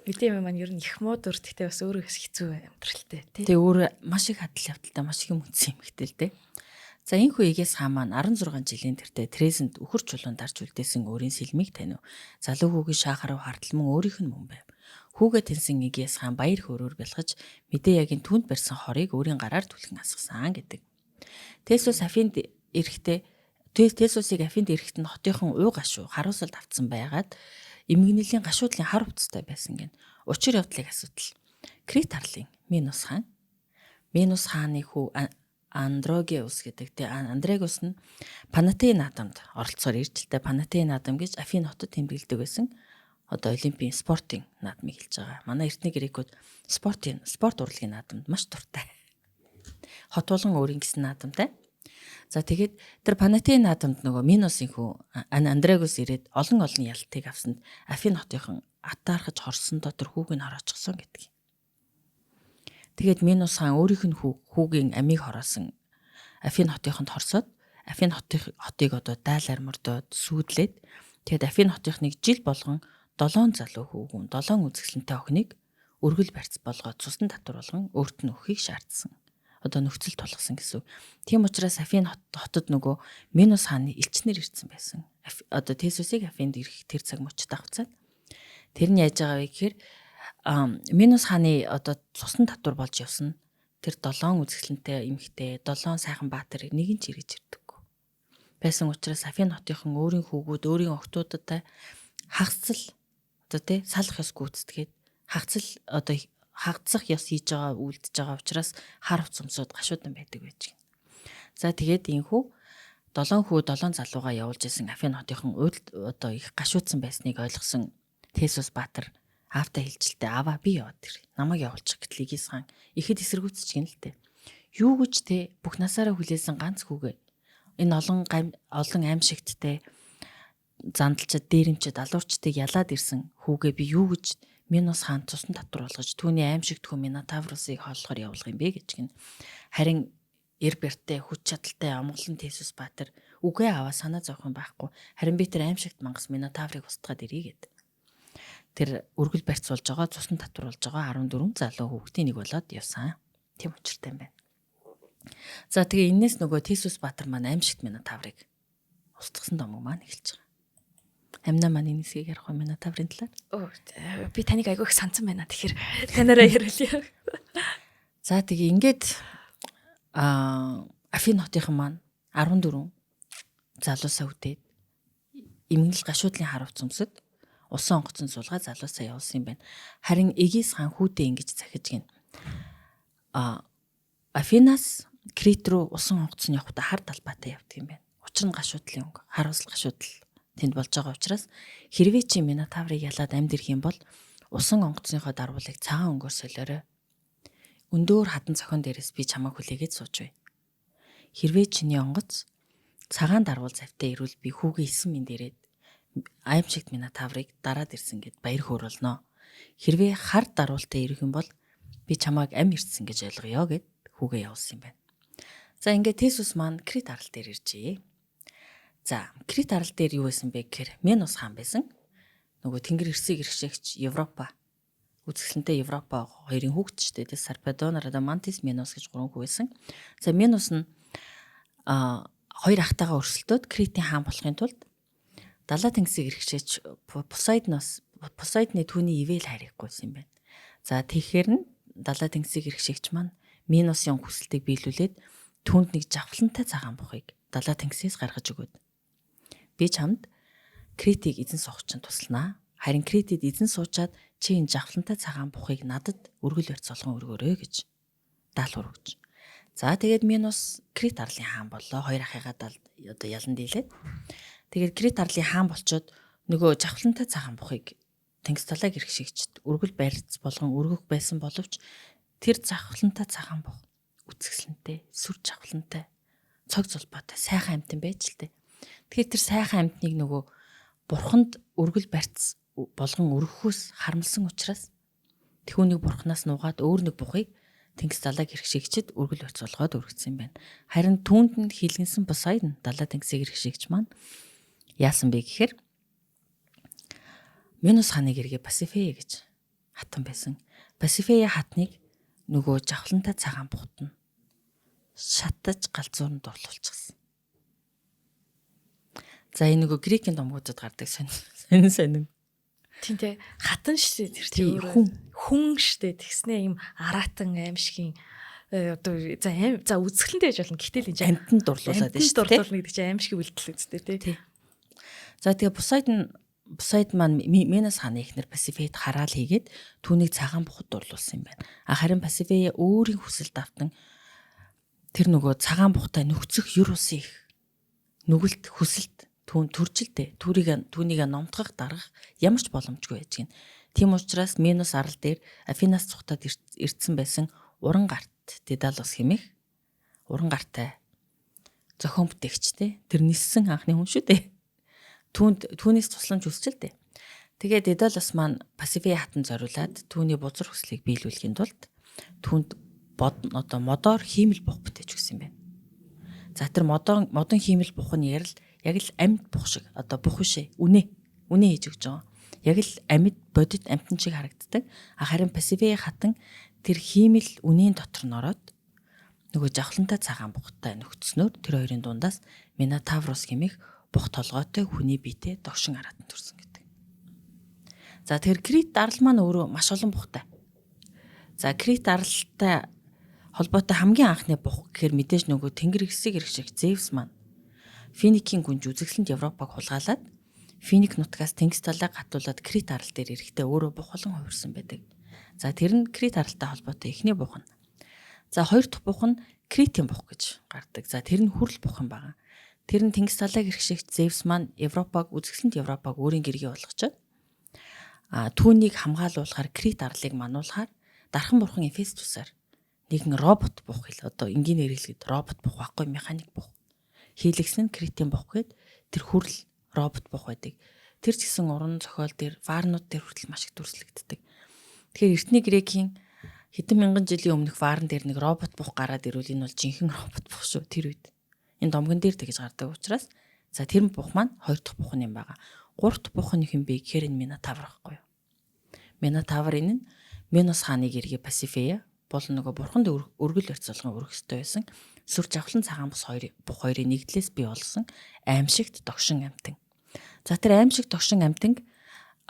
Мэдээ маань ер нь их муу дүр гэхдээ бас өөрөө хэцүү амьдралтай тий. Тэгээ өөрөө маш их хадал явдалтай маш их юм үтсэн юм ихтэй л дээ. За энэ хүү Эгиас хаан маань 16 жилийн тэртээ Трезэнд үхэр чулуун дарж үлдээсэн өөрийн сэлмийг танив. Залуу хүүгийн шаахарав хардал мөн өөрийнх нь мөн байв. Хүүгээ тэнсэн Эгиас хаан баяр хөөрөөр бялхаж Медеягийн түүнд барьсан хорыг өөрийн гараар түлхэн асгасан гэдэг. Тэсүс Афинд ирэхдээ Тэсүсийг Афинд ирэхэд нь хотынхон уу гашуу харуулсалд автсан байгаад эмгэнэлийн гашуудлын хар хувцастай байсан гин. Учир явдлыг асуудал. Крит арлын Минос хаан. Минос хааны хүү Андрогеус гэдэг те Андрегус нь Панатей наадамд оролцохоор ирж л дээ. Панатей наадам гэж Афин хотод тэмдэглэдэг байсан Одоо Олимпийн спортын наадмыг хэлж байгаа. Манай эртний грекүүд спорт урлагийн наадамд маш дуртай. Хот болгон өөрийн гэсэн наадамтай. За тэгээд тэр Панатеи наадамд нөгөө Миносын хүү Андрегус ирээд олон олон ялтыг авсанд Афин хотынхон атаархаж хорсон дотор хүүг нь хороочихсон гэдэг. Тэгээд Минос хаан өөрийнх нь хүүгийн амийг хороосон Афин хотынхонд хорсоод Афин хотыг одоо дайлаар мөрдөөд сүүдлээд тэгээд Афин хотынхныг жил болгон 7 залуу хүүгүн 7 үзэсгэлэнтэй охиныг өргөл барьц болгоод цусны татвар болгон өөрт нь өгөхийг шаардсан. Одоо нөхцөл тулгсан гэсэн. Тийм учраас Афин хотод нөгөө Минос хааны элчнэр ирсэн байсан. Одоо Тесусыг Афинд ирэх тэр цаг мөчд авцаад тэр нь яаж байгаа вэ гэхээр Минос хааны одоо цусны татвар болж явсан тэр 7 үзэсгэлэнтэй эмэгтэй 7 сайхан баатар нэг нь ч эргэж ирдэггүй. Байсан учраас Афин хотынхон өөрийн хүүгүүд өөрийн охтуудтай хагцал одоо тий салах ёс гүйцэтгээд хагцал одоо хагцах ёс хийж байгаа үлдэж байгаа учраас хар хувц өмсөд гашуудан байдаг байж гин. За тэгээд энхүү 7 хүү 7 залуугаа явуулж исэн Афин хотынхон одоо их гашуудсан байсныг ойлгосон Тесус баатар аавтай хэлжилтээ аваа би яваад ир. Намайг явуулчих гэтэл Эгис хаан ихэд эсэргүүцэж гин л дээ. Юу гэж те бүх насаараа хүлээсэн ганц хүүгээ энэ олон аимшигттэй зандалчид дээрэмчид алуурчдыг ялаад ирсэн хүүгээ би юу гэж Минос хаан цусны татвар болгож түүний аимшигт хүү Минотаврусыг хооллохоор явуулах юм бэ гэж гин. Харин эр бэртэй хүч чадалтай амгалан Тесус баатар үгээ аваа санаа зовох юм байхгүй. Харин би тэр аимшигт мангас Минотаврыг устгаад ирье гэд. Тэр өргөл барьц болж байгаа цусны татвар болж байгаа 14 залуу хүүхдийн нэг болоод явсан. Тийм учиртай юм байна. За тэгээ энээс нөгөө Тесус баатар маань аимшигт Минотаврыг устгасан домог маань эхэлж байгаа. Амина маань энэ хэсгийг ярих юм Минотаврын талаар. Өө би таныг айгүй их сансан байна. Тэгэхээр танаараа яриулъя. За тэгээ ингээд Афин хотынхан маань 14 залуусаа үдээд эмгэнэл гашуудлын хар хувц өмсөд усан онгоцон суулгаа залуусаа явуулсан юм байна. Харин Эгис хаан хүүдээ ингэж захиж гин. Афинаас Крит рүү усан онгоц нь явахдаа хар талбайтай явдаг юм байна. Учир нь гашуудлын өнгө, хар усал гашуудал тэнд болж байгаа учраас хэрвээ чи Минотаврыг ялаад амьд ирэх юм бол усан онгоцныхоо дарвуулыг цагаан өнгөөр солиорой. Өндөөр хадан цохон дээрээс би чамайг хүлээгээд сууж бай. Хэрвээ чиний онгоц цагаан дарвуул завтай ирвэл би хүүгээ 9 минь дээрээд аимшигт Минотаврыг дараад ирсэн гэд баяр хөөр болно. Хэрвээ хар дарвуултай ирэх юм бол би чамайг ам ирсэн гэж ойлгоё гэд хүүгээ явуулсан юм байна. За ингээд Тесус маань Крит арал дээр иржээ. За Крит арал дээр юу байсан бэ гэхээр Минос хаан байсан. Нөгөө тэнгэр эрсийг иргэшээгч Европа үзэсгэлэнтэй Европа хоёрын хүүхэд ч дээ. Сарпедон, Радамантис, Минос гэж гурван хүү байсан. За Минос нь хоёр ахтайгаа өрсөлдөөд Критийн хаан болохын тулд далаа тэнгисийг иргэшээч Посайдны түүний ивэл хайрыг гуйсан юм байна. За тэгэхээр нь далаа тэнгисийг иргэшээгч маань Миносын хүсэлтийг биелүүлээд түүнд нэг жавхлантай цагаан бухыг далаа тэнгисээс гаргаж өгөөд би чамд Критийг эзэн суух чинь тусланаа. Харин Критэд эзэн суучаад чи энэ жавхлантай цагаан бухыг надад өргөл барьц болгон өргөөрэй гэж даалгавар өгч. За тэгээд Минос Крит арлын хаан боллоо. Хоёр ахыгаа одоо ялан дийлээд. Тэгээд Крит арлын хаан болчоод нөгөө жавхлантай цагаан бухыг тэнгис талааг иргэшигчд өргөл барьц болгон өргөх байсан боловч тэр жавхлантай цагаан бух үцгсэлэнтэй, сүр жавхлантай, цог зулбаатай сайхан амьтан байж л дээ. Тэгэхээр тэр сайхан амьтныг нөгөө бурханд өргөл барьц болгон өргөхөөс харамлсан учраас түүнийг бурхнаас нугаад өөр нэг бухыг тэнгис далайг хэрэгшээгчэд өргөл барьц болгоод өргөцсөн юм байна. Харин түүнд нь хилгэнсэн Посайдон далай тэнгисийг хэрэгшээгч маань яасан бэ гэхээр Минос хааны гэргээ Пасифея гэж хатан байсан. Пасифея хатныг нөгөө жавхлантай цагаан бухад нь шатаж галзууранд дурлуулчихсан. За энэ нөгөө грекийн домгуудад гардаг сонин сонин. Тийм те хатан шүү дээ тэр чинь хүн шүү дээ тэгснээ юм аратан аимшигын одоо за за үзэсгэлэнтэй байж болно. Гэтэл энэ амтнд дурлуулад байна шүү дээ. Дурлуулна гэдэг чинь аимшиг үйлдэл үстэй тий. За тэгээ Посайдон маань Минос хааны эхнэр Пасифейд хараал хийгээд түүнийг цагаан бухад дурлуулсан юм байна. А харин Пасифея өөрийн хүсэл давтан тэр нөгөө цагаан бухтай нөхцөх юр усын их нүгэлт хүсэлт Түүн төржилтэй. Түүнийг номтгох, даргах ямар ч боломжгүй байж гин. Тийм учраас Минос арал дээр Афинаас цухтаад ирдсэн байсан уран гарт Дедалус хэмээх уран гартай зохион бүтээгчтэй. Тэр ниссэн анхны хүн шүү дээ. Түүнээс тусламж хүсч л дээ. Тэгээ Дедалус маань Пасифей хатан зориулаад түүний бузар хүслийг биелүүлэхийн тулд түүнд одоо модоор хиймэл бух бүтээж өгсөн юм байна. За тэр модон хиймэл бух нь яг л амьд бух шиг одоо бух биш ээ. Үнэ хийж өгч байгаа. Яг л амьд бодит амьтан шиг харагддаг. Харин Пасифей хатан тэр хиймэл үнийн дотор нь ороод нөгөө жавхлантай цагаан бухтай нөхцснөөр тэр хоёрын дундаас Минотаврус хэмээх бух толгойтой хүний биетэй догшин араатан төрсөн гэдэг. За тэр Крит арал маань өөрөө маш олон бухтай. За Крит аралтай холбоотой хамгийн анхны бух гэхээр мэдээж нөгөө тэнгэр хэсэг ирэх шиг Зевс маань Финикийн гүнж үзэсгэлэнт Европог хулгайлаад Финик нутгаас тэнгис талаа гатуулаад Крит арал дээр ирэхдээ өөрөө бух болон хувирсан байдаг. За тэр нь Крит аралтай холбоотой эхний бух нь. За хоёр дахь бух нь Критийн бух гэж гардаг. За тэр нь хүрл бух юм байна. Тэр нь тэнгис талаа ирэх шиг Зевс маань Европог үзэсгэлэнт Европог өөрийн гэргий болгочоод түүнийг хамгаалуулахаар Крит арлыг мануулахаар дархан бурхан Эфестусаар нэгэн робот бух хэл одоо энгийн нэрэлгэд робот бух байхгүй механик бух хийлэгсэн нь Критийн бух гээд тэр хүрл робот бух байдаг. Тэр ч гэсэн уран зохиол дээр варнууд дээр хүртэл маш их дүрслэгддэг. Тэгэхээр эртний грекийн хэдэн мянган жилийн өмнөх варн дээр нэг робот бух гараад ирвэл энэ бол жинхэнэ робот бух шүү тэр үед. Энэ домгон дээр тэгж гардаг учраас за тэр бух маань хоёр дахь бух юм байгаа. Гурав дахь бух нь хэн бэ гэхээр энэ Минотавр байхгүй юу? Минотавр энэ нь Минос хааны гэргээ Пасифея болон нөгөө бурханд өргөл барьцаалгын өргөх ёстой байсан. Сүр жавхлан цагаан бус бух хоёрын нэгдлээс бий болсон аимшигт догшин амьтан. За тэр аимшиг догшин амьтанг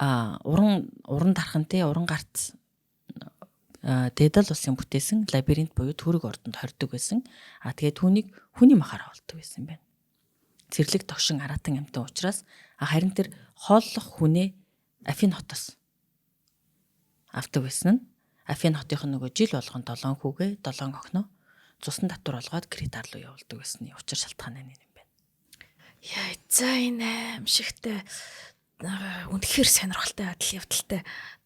уран дархантай уран гарт Дедал улсын бүтээсэн лабиринт буюу төрөг ордонд хордог байсан. А тэгээ түүнийг хүний махаар хоолдог байсан юм байна. Цэрлэг догшин араатан амьтан учраас харин тэр хооллох хүнээ Афин хотоос авдаг байсан нь Афин хотынх нь нөгөө жил болгон 7 хүүгээ 7 охиноо цусан татвар олгоод Крит ар руу явуулдаг байсны учир шалтгаан нь юм байна. Яа за энэ аимшигтай үнэхээр сонирхолтой адил явдалтай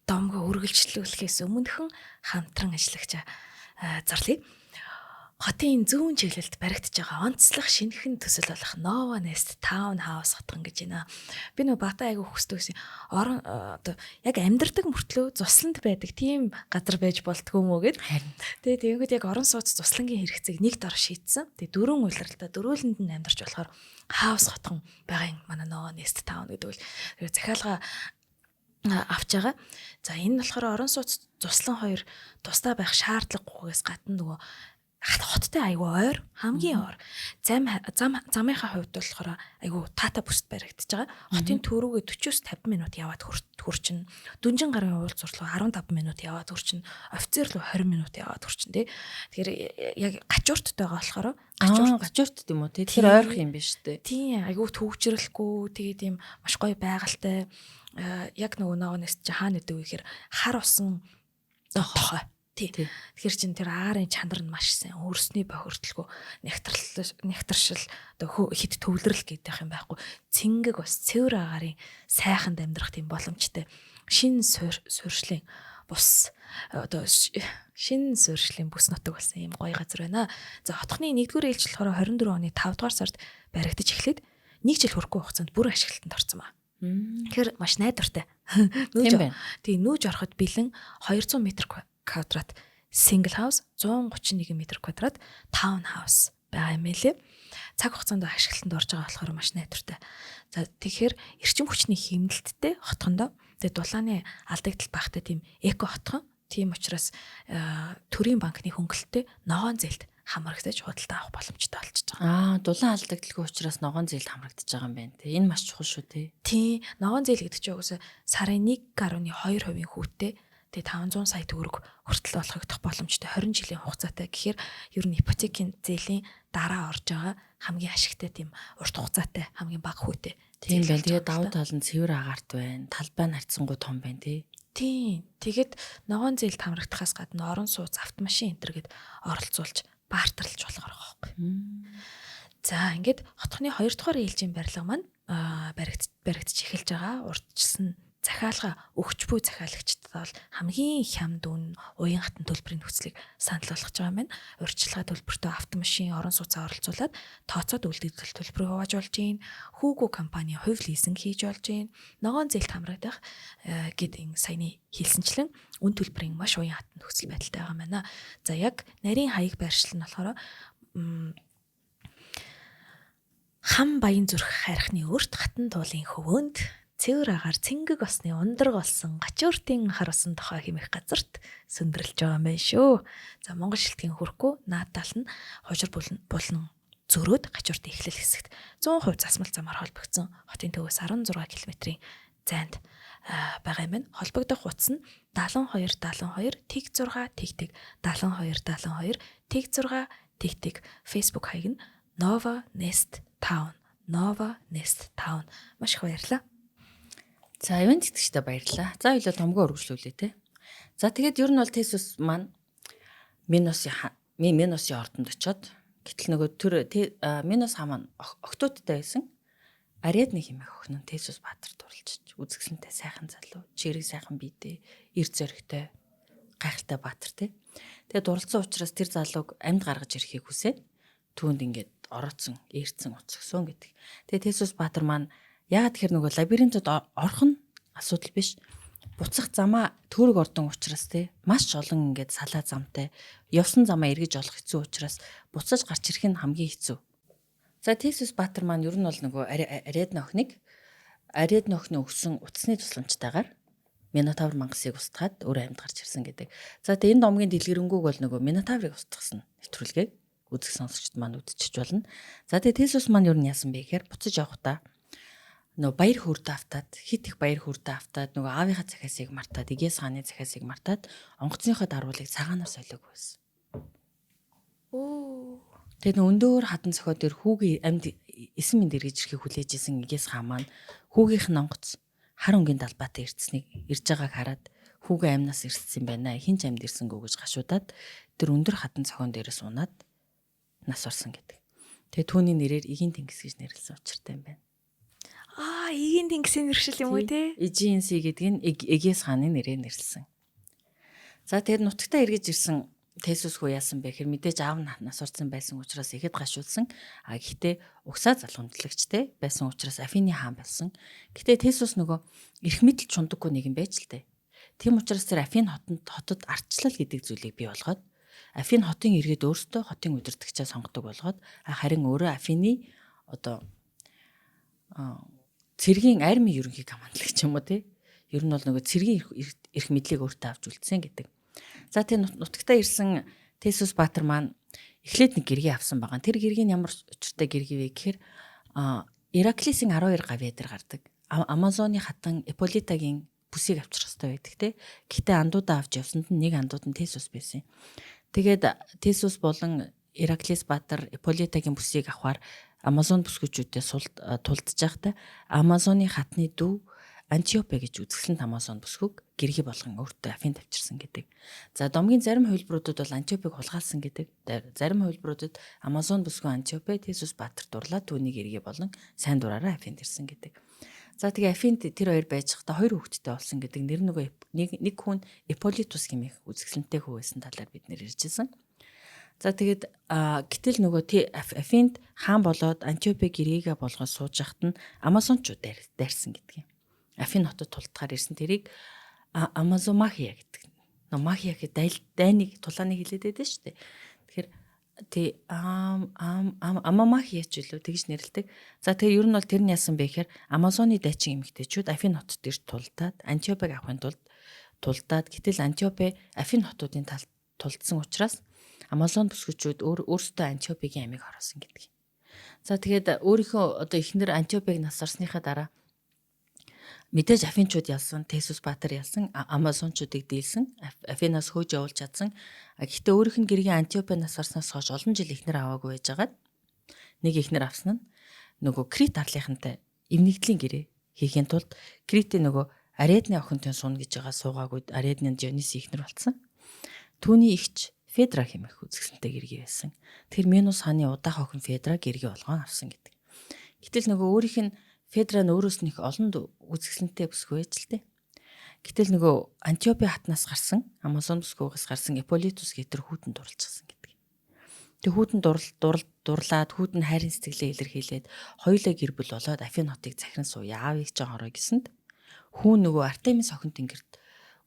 домгоо үргэлжлүүлэхээс өмнөхөн хамтран ажиллагч зарлая. Хотын зүүн чиглэлд баригдаж байгаа онцлог шинэхэн төсөл болох Nova Nest Town House хотхон гэж байна. Би нөгөө бата айгу хүсдэг гэсэн. Орон одоо яг амьдардаг мөртлөө зусланд байдаг тийм газар байж болтгоо юм уу гэд. Тэгээ тэгэнгүүт яг орон сууц зуслангийн хэрэгцээг нэг дор шийдсэн. Тэгээ дөрвөн улиралтай дөрвөлөнд нь амьдарч болохоор хаус хотхон байгаа юм манай Nova Nest Town гэдэг бол тэгээ захиалга авч байгаа. За энэ нь болохоор орон сууц зуслан хоёр тусдаа байх шаардлагагүйгээс гадна нөгөө хоттой айгүй ойр, хамгийн ойр. Замынхаа хувьд болохоор айгүй таатай бүст баригдаж байгаа. Хотын төрүүгээ 40-50 минут яваад хүрчин. Дүнжин гарын уулзуур руу 15 минут яваад хүрчин. Офицер руу 20 минут яваад хүрчин тий. Тэгэхээр яг гачуурттай байгаа болохоор гачуурт юм уу тий. Тэгэхээр ойрох юм биш үү? Тийм, айгүй төвчрэлгүй тэгээд ийм маш гоё байгальтай. Яг нөгөө Nova Nest чи хаана гэдэг вэ гэхээр хар усан тохой. Тэгэхээр чин тэр агаарын чанар нь маш сайн, өөрсний бохирдлого, нягтршил одоо хит төвлөрөл гэдэг юм байхгүй. Цэнгэг бас цэвэр агаарын сайханд амьдрах тийм боломжтой. Шин суурьшлийн бус одоо шин суурьшлийн бүс нутаг болсон юм гоё газар байна. За хотхны 1-р ээлжил болохоор 24 оны 5 дугаар сард баригдаж эхлээд нэг жил хүрэхгүй хугацаанд бүр ашиглалтанд орсон ба. Тэгэхээр маш найдвартай. Нүүж ороход бэлэн 200 м квадрат single house, 131 м квадрат town house байгаа юм лээ. Цаг хугацаанд ашиглалтанд орж байгаа болохоор маш найдвартай. За тэгэхээр эрчим хүчний хэмнэлттэй хотхондоо тэгээ дулааны алдагдал багтай тийм эко хотхон. Тийм учраас төрийн банкны хөнгөлөлттэй ногоон зээлд хамрагдаж худалдаа авах боломжтой болчихж байгаа. Дулаан алдагдalгүй учраас ногоон зээлд хамрагдаж байгаа юм байна те. Энэ маш чухал шүү те. Тийм, ногоон зээл гэдэг чинь угсаа сарын 1.2% хүүтэй тэгээ 500 сая төгрөг хүртэл олгогдох боломжтой 20 жилийн хугацаатай гэхээр ер нь ипотекийн зээлийн дараа орж байгаа хамгийн ашигтай тийм урт хугацаатай хамгийн бага хүүтэй. Тийм байна. Тэгээ давуу тал нь цэвэр агаарт байна. Талбай нь харьцангуй том байна тий. Тийм. Тэгээд ногоон зээлд хамрагдахаас гадна орон сууц, автомашин энэ төр гэд оролцуулж бартерлж болохоор байгаа байхгүй. За ингээд хотхны 2 дугаар ээлжийн барилга маань баригдаж эхэлж байгаа. Урдчилсан захиалга өгч буй захиалагчдад бол хамгийн хямд үн, уян хатан төлбөрийн нөхцөлийг санал болгож байгаа юм байна. Урьдчилгаа төлбөртөө автомашин, орон сууцаа оролцуулаад тооцоод үлдэгдэл төлбөрийг хувааж болж гин. Хүүгүү компани хувь лизинг хийж болж гин. Ногоон зээлт хамрагдах гэд энэ саяны хэлсэнчлэн үн төлбөрийн маш уян хатан нөхцөл байдалтай байгаа юм байна. За яг нарийн хаяг байршил нь болохоор хам баян зүрх хайрхны өрт хатан туулын хөвөөнд цэвэр агаар цэнгэг осны ундраг болсон гачууртын хар усан тохой хэмэх газарт сөндөрлж байгаа юм байна шүү. За Монгол шилтгийн хүрхгүй наадтал нь хужир булан зөрөөд гачууртын эхлэл хэсэгт 100% засмал замаар холбогдсон хотын төвөөс 16 км-ийн зайд байгаа юм байна. Холбогдох утас нь 72 72 тэг 6 тэг тэг 72 72 тэг 6 тэг тэг. Facebook хаяг нь Nova Nest Town. Nova Nest Town. Маш их баярлалаа. За ивэн тэтгэжтэй баярлалаа. За хоёлаа томгоо өргөжлүүлээ те. За тэгээд ер нь бол Тесус маань Миносын ордонд очиод гэтэл нөгөө төр Минос хаан маань октоодтай байсан. Ариадны хэмээх охин нь Тесус Баатар дурлж үзэсгэлэнтэй сайхан залуу, чирэг сайхан биетэй, эр зөрөгтэй, гайхалтай баатар те. Тэгээд дурлцсан учраас тэр залууг амьд гаргаж ирэхийг хүсээд түүнд ингээд ороцсон, ээрцэн уцгсан гэдэг. Тэгээд Тесус Баатар маань яагаад тэгэхээр нөгөө лабиринтод орох нь асуудал биш. Буцах замаа төөрөг ордон учраас те маш олон ингээд салаа замтай явсан замаа эргэж олох хэцүү учраас буцаж гарч ирэх нь хамгийн хэцүү. За Тесус Баатар маань ер нь бол нөгөө Ариадна охиныг Ариадна охины өгсөн утасны тусламжтайгаар Минотавр мангасыг устгаад өөрөө амьд гарч ирсэн гэдэг. За тэгээ энэ домгийн дэлгэрэнгүйг бол нөгөө Минотаврыг устгасан нэвтрүүлгийг үзэх сонсогчд маань үзчихэж болно. За тэгээ Тесус маань ер нь яасан бэ гэхээр буцаж явахдаа нөгөө баяр хөөрдөө автаад хит их баяр хөөрдөө автаад нөгөө аавынхаа захиасыг мартаад Эгээс хааны захиасыг мартаад онгоцныхоо даруулыг цагаанаар солиог байсан. Оо. Тэгээ нөгөө өндөр хадан цохио дээр хүүгийн амьд эсэн мэнд эргэж ирэхийг хүлээж исэн Эгээс хаан маань хүүгийнх нь онгоц хар өнгийн далбаатай ирцсэнийг ирж байгааг хараад хүүгээ амнаас ирсэн байна. Хин ч амьд ирсэнгүү гэж гашуудаад тэр өндөр хадан цохион дээрээс унаад нас орсон гэдэг. Тэгээ түүний нэрээр Эгийн тэнгис гэж нэрлсэн учиртай юм байна. Аа, Эгийн тэнгисийн нэршил юм уу те? Aegean Sea гэдэг нь Эгес хааны нэрээр нэрлсэн. За тэгээд нутагтаа эргэж ирсэн Тесус хүү яасан бэ гэхээр мэдээж аав нь нас орсон байсан учраас ихэд гашуулсан. А гэхдээ угсаа залгамжлагчтай байсан учраас Афины хаан болсон. Гэтэ Тесус нөгөө эрх мэдэл чундаггүй нэгэн байж л дээ. Тийм учраас тэр Афин хотод ардчлал гэдэг зүйлийг бий болгоод Афин хотын иргэд өөрсдөө хотын удирдагчаа сонгодог болгоод харин өөрөө Афины одоо цэргийн армийн ерөнхий командлагч юм уу те. Ер нь бол нөгөө цэргийн эрх мэдлийг өөртөө авч үлдсэн гэдэг. За тийм нутагтаа ирсэн Тесус Баатар маань эхлээд нэг гэргий авсан байгаа. Тэр гэргийг нь ямар учиртай гэргий вэ гэхээр Ираклисийн 12 гавьяа дээр гардаг. Амазоны хатан Эполитагийн бүсийг авчрах хэрэгтэй байдаг те. Гэхдээ андуудаа авч явсанд нь нэг андууд нь Тесус байсан. Тэгээд Тесус болон Ираклис Баатар Эполитагийн бүсийг авахар Амазон бүсгүүчүүдээ тулдж байхдаа Амазоны хатны дүү Антиопе гэж үзэсгэлэнт Амазон бүсгүйг гэргий болгон өөртөө Афинд авчирсан гэдэг. За домгийн зарим хувилбаруудад бол Антиопыг хулгайлсан гэдэг. Зарим хувилбаруудад Амазон бүсгүй Антиопе Тесус Баатар дурлаа түүнийг гэргий болон сайн дураараа Афинд ирсэн гэдэг. За тэгээ Афинд тэр хоёр байж байхдаа хоёр хүүхэдтэй болсон гэдэг. Нэр нөгөө нэг хүн Эполитус хэмээх үзэсгэлэнтэй хүү байсан талаар бид нэр ярьжсэн. За тэгээд гэтэл нөгөө Афинд хаан болоод Антиопе гэрээгээ болгоод сууж байхад нь Амазончууд дайрсан гэдэг юм. Афин хотод тултахаар ирсэн тэрийг Амазомахия гэдэг. Нөө махия гэхэд дайныг тулааныг хэлээд байдаг шүү дээ. Тэгэхээр тий Амамахия ч үлээ тэгж нэрлэдэг. За тэгээ ер нь бол тэр нь яасан бэ гэхээр Амазоны дайчин эмэгтэйчүүд Афин хотод ирж тулдаад Антиопег авахын тулд тулдаад гэтэл Антиопе Афин хотуудын талд тулдсан учраас Амазон бүсгүүчүүд өөрсдөө Антиопегийн амийг хороосон гэдэг. За тэгээд өөрийнхөө одоо эхнэр Антиопег нас орсныхаа дараа мэдээж Афинчууд ялсан, Тесус Баатар ялсан, Амазончуудыг дийлсэн, Афинаас хөөж явуулж чадсан. Гэхдээ өөрийнх нь гэргийн Антиопе нас орсноос хойш олон жил эхнэр аваагүй байжгаад нэг эхнэр авсан нь нөгөө Крит арлынхантай эвнэгдлийн гэрээ хийхин тулд Критийн нөгөө Ариадны охинтой сууна гэж байгаа суугаагүй Ариадны Дионис эхнэр болсон. Түүний эгч Федра хэмээх үзэсгэлэнтэй гэргий байсан. Тэр Минос хааны удаах охин Федра гэргий болгон авсан гэдэг. Гэтэл нөгөө өөрийнх нь Федра нь өөрөөс нь их олон үзэсгэлэнтэй бүсгүй байж л дээ. Гэтэл нөгөө Антиопи хатнаас гарсан, Амазон бүсгүйгээс гарсан Ипполитус гэдэг хүүтэнд дурлцсан гэдэг. Тэг хүүтэнд дурлаад хүүтэн хайрын сэтгэлээ илэрхийлээд хоёулаа гэр бүл болоод Афин хотыг захиран сууя. Аавыг ч хорой гэсэнд хүн нөгөө Артемис охин тэнгэрт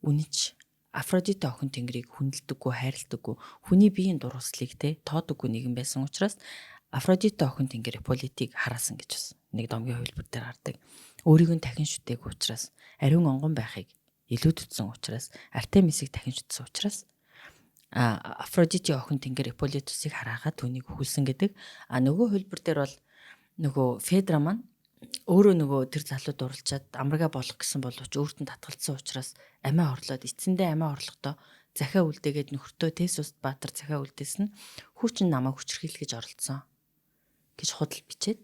үнэнч Афродита охин тэнгэрийг хүндэлдэггүй, хайрладаггүй, хүний биеийн дурууслыг те тоодоггүй нэгэн байсан учраас Афродита охин тэнгэр Ипполитыг хараасан гэж бас нэг домгийн хувилбар дээр гардаг. Өөрийг нь дахин шүтээгүй учраас, ариун онгон байхыг илүү төдсөн учраас, Артемисыг дахин шүтсэн учраас Афродити охин тэнгэр Ипполитусыг хараагаад түүнийг хүлсэн гэдэг. А нөгөө хувилбар дээр бол нөгөө Федра маань өөрөө нөгөө тэр залуу дурлцаад амрага болох гэсэн боловч өөрт нь татгалцсан учраас амиа хорлоод эцэндээ амиа хорлохдоо захиа үлдээгээд нөхөртөө Тесус Баатар захиа үлдээсэн нь хүү чинь намайг хүчрхийлэх гэж оролдсон гэж худал бичээд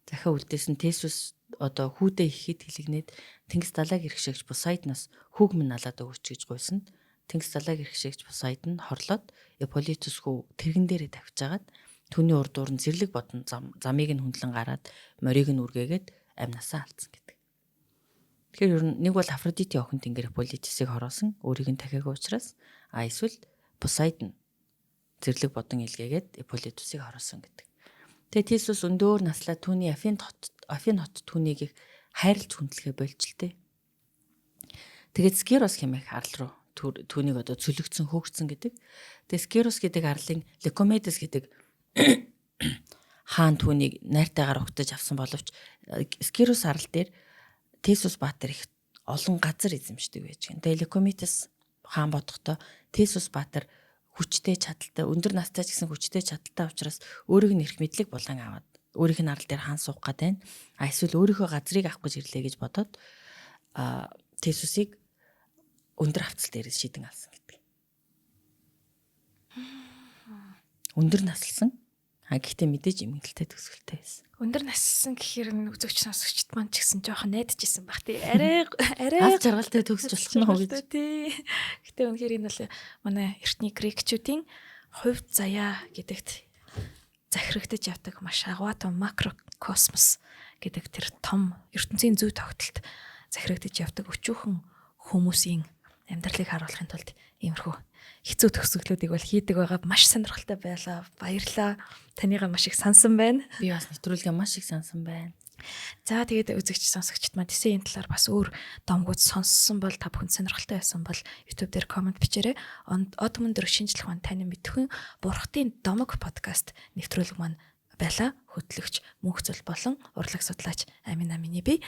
захиа үлдээсэн. Тесус одоо хүүдээ ихэд хэлэгнээд тэнгис далайг эрхшээгч Посейдонос хүүг минь налаад өгөөч гэж гуйсан. Тэнгис далайг эрхшээгч Посейдон хорлоод Ипполитус хүү тэрэгэн дээрээ тавьж агаад түүний урд дуур нь зэрлэг бодон замыг нь хүндлэн гараад морийг нь үргээгээд амнасаа алдсан гэдэг. Тэгэхээр ер нь нэг бол Афродити охин тэнгэр Ипполитусыг хороосон, өөрийг нь дахиагүй учраас, а эсвэл Посейдон зэрлэг бодон илгээгээд Ипполитусыг хороосон гэдэг. Тэгээ Тесус өндөөр наслаа түүний Афин хот түүнийг их хайрлж хүндлэхэ болж л тээ. Тэгээд Скирос хэмээх арал руу түүнийг одоо цөлөгдсөн, хөөгцсөн гэдэг. Тэгээ Скирос гэдэг арлын Ликомедес гэдэг хаан түүнийг найртайгаар угтаж авсан боловч Скирос арал дээр Тесус Баатар их олон газар эзэмшдэг байж гэн. Тэгээ Ликомедес хаан бодохдоо Тесус Баатар хүчтэй чадалтай, өндөр настай ч гэсэн хүчтэй чадалтай учраас өөрийг нь эрх мэдлэг булан аваад өөрийнх нь арал дээр хаан суух гээд байна. А эсвэл өөрийнхөө газрыг авах гэж ирлээ гэж бодоод Тесусыг өндөр хавцал дээр шидэн алсан гэдэг. Өндөр наслсан. А гэхдээ мэдээж эмгэнэлтэй төгсгөлтэй байсан. Өндөр наслсан гэхээр нь үзэгч сонсогчд маань ч гэсэн жоохон найдажсэн баг тий. Арай арай аз жаргалтай төгсөж болох нь уу гэж. Тий. Гэтэ үнэхээр энэ бол манай эртний грекчүүдийн хувь заяа гэдэгт захирагдаж явдаг маш агуу том макрокосмос гэдэг тэр том ертөнцийн зүй тогтолт захирагдаж явдаг өчүүхэн хүмүүсийн амьдралыг харуулахын тулд иймэрхүү хэцүү төгсгөлүүдийг бол хийдэг байгаа. Маш сонирхолтой байлаа. Баярлалаа. Таныгаа маш их сансан байна. Би бас нэвтрүүлгээ маш их сансан байна. За тэгээд үзэгч сонсогчд маань тэсээ энэ талаар бас өөр домгууд сонссон бол та бүхэнд сонирхолтой байсан бол YouTube дээр коммент бичээрэй. Од мөн дөрөв шинжлэх ухаан танин мэдхэн Бурхтын домог подкаст нэвтрүүлэг маань байлаа. Хөтлөгч Мөнхцөл болон урлаг судлаач Амина миний би.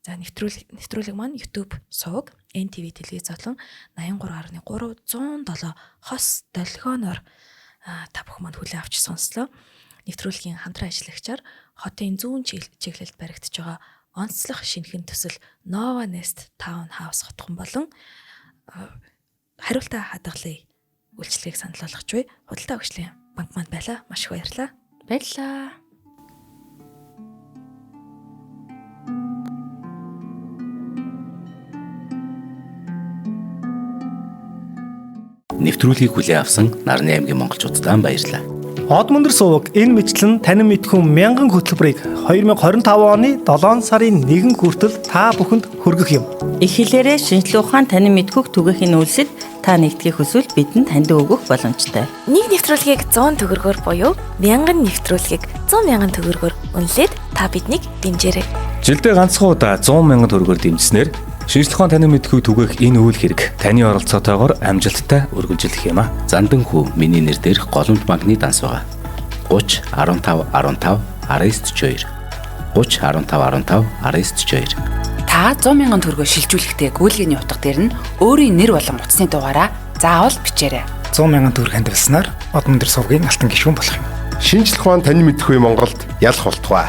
За нэвтрүүлэг маань YouTube сувг, NTV телевиз болон 83.3 107 хос долгионоор та бүхэн маань хүлээн авч сонслоо. Нэвтрүүлгийн хамтран ажиллагчаар хотын зүүн чиглэлд баригдаж байгаа онцлог шинэхэн төсөл Nova Nest Town House хотхон болон хариултаа хадгалъя үйлчилгээг санал болгож буй. Худалдаа өгчлийн банк маань байлаа. Маш их баярлалаа. Баярлалаа. Нэвтрүүлгийг хүлээн авсан Нарны аймгийн монголчуудад баярлалаа. Од мөндөр суваг энэ мэтлэн танин мэдхүн мянган хөтөлбөрийг 2025 оны 7 сарын 1 хүртэл та бүхэнд хүргэх юм. Их хэлээрээ шинжлэх ухаан танин мэдхүйг түгээхийн үйлсэд та нэгдэхийг хүсвэл бидэнд таньд өгөх боломжтой. Нэг нэвтрүүлгийг 100 төгрөгөөр буюу 1000 нэвтрүүлгийг 100 мянган төгрөгөөр үнэлээд та биднийг дэмжээрэй. Жилдээ ганцхан удаа 100 мянган төгрөгөөр дэмжсэнээр шинжлэх ухаан танин мэдхүйг түгээх энэ үйл хэрэг таны оролцоотойгоор амжилттай үргэлжлэх юм а. Зандан хүү миний нэр дээрх Голомт банкны данс байгаа. 30 15 15 19 42 30 15 15 19 42. Та 100 мянган төгрөгөөр шилжүүлэхдээ гүйлгээний утга дээр нь өөрийн нэр болон утасны дугаараа заавал бичээрэй. 100 мянган төгрөг хандивалснаар Од мөндөр сувгийн алтан гишүүн болох юм. Шинжлэх ухаан танин мэдхүй Монголд ялах болтугай.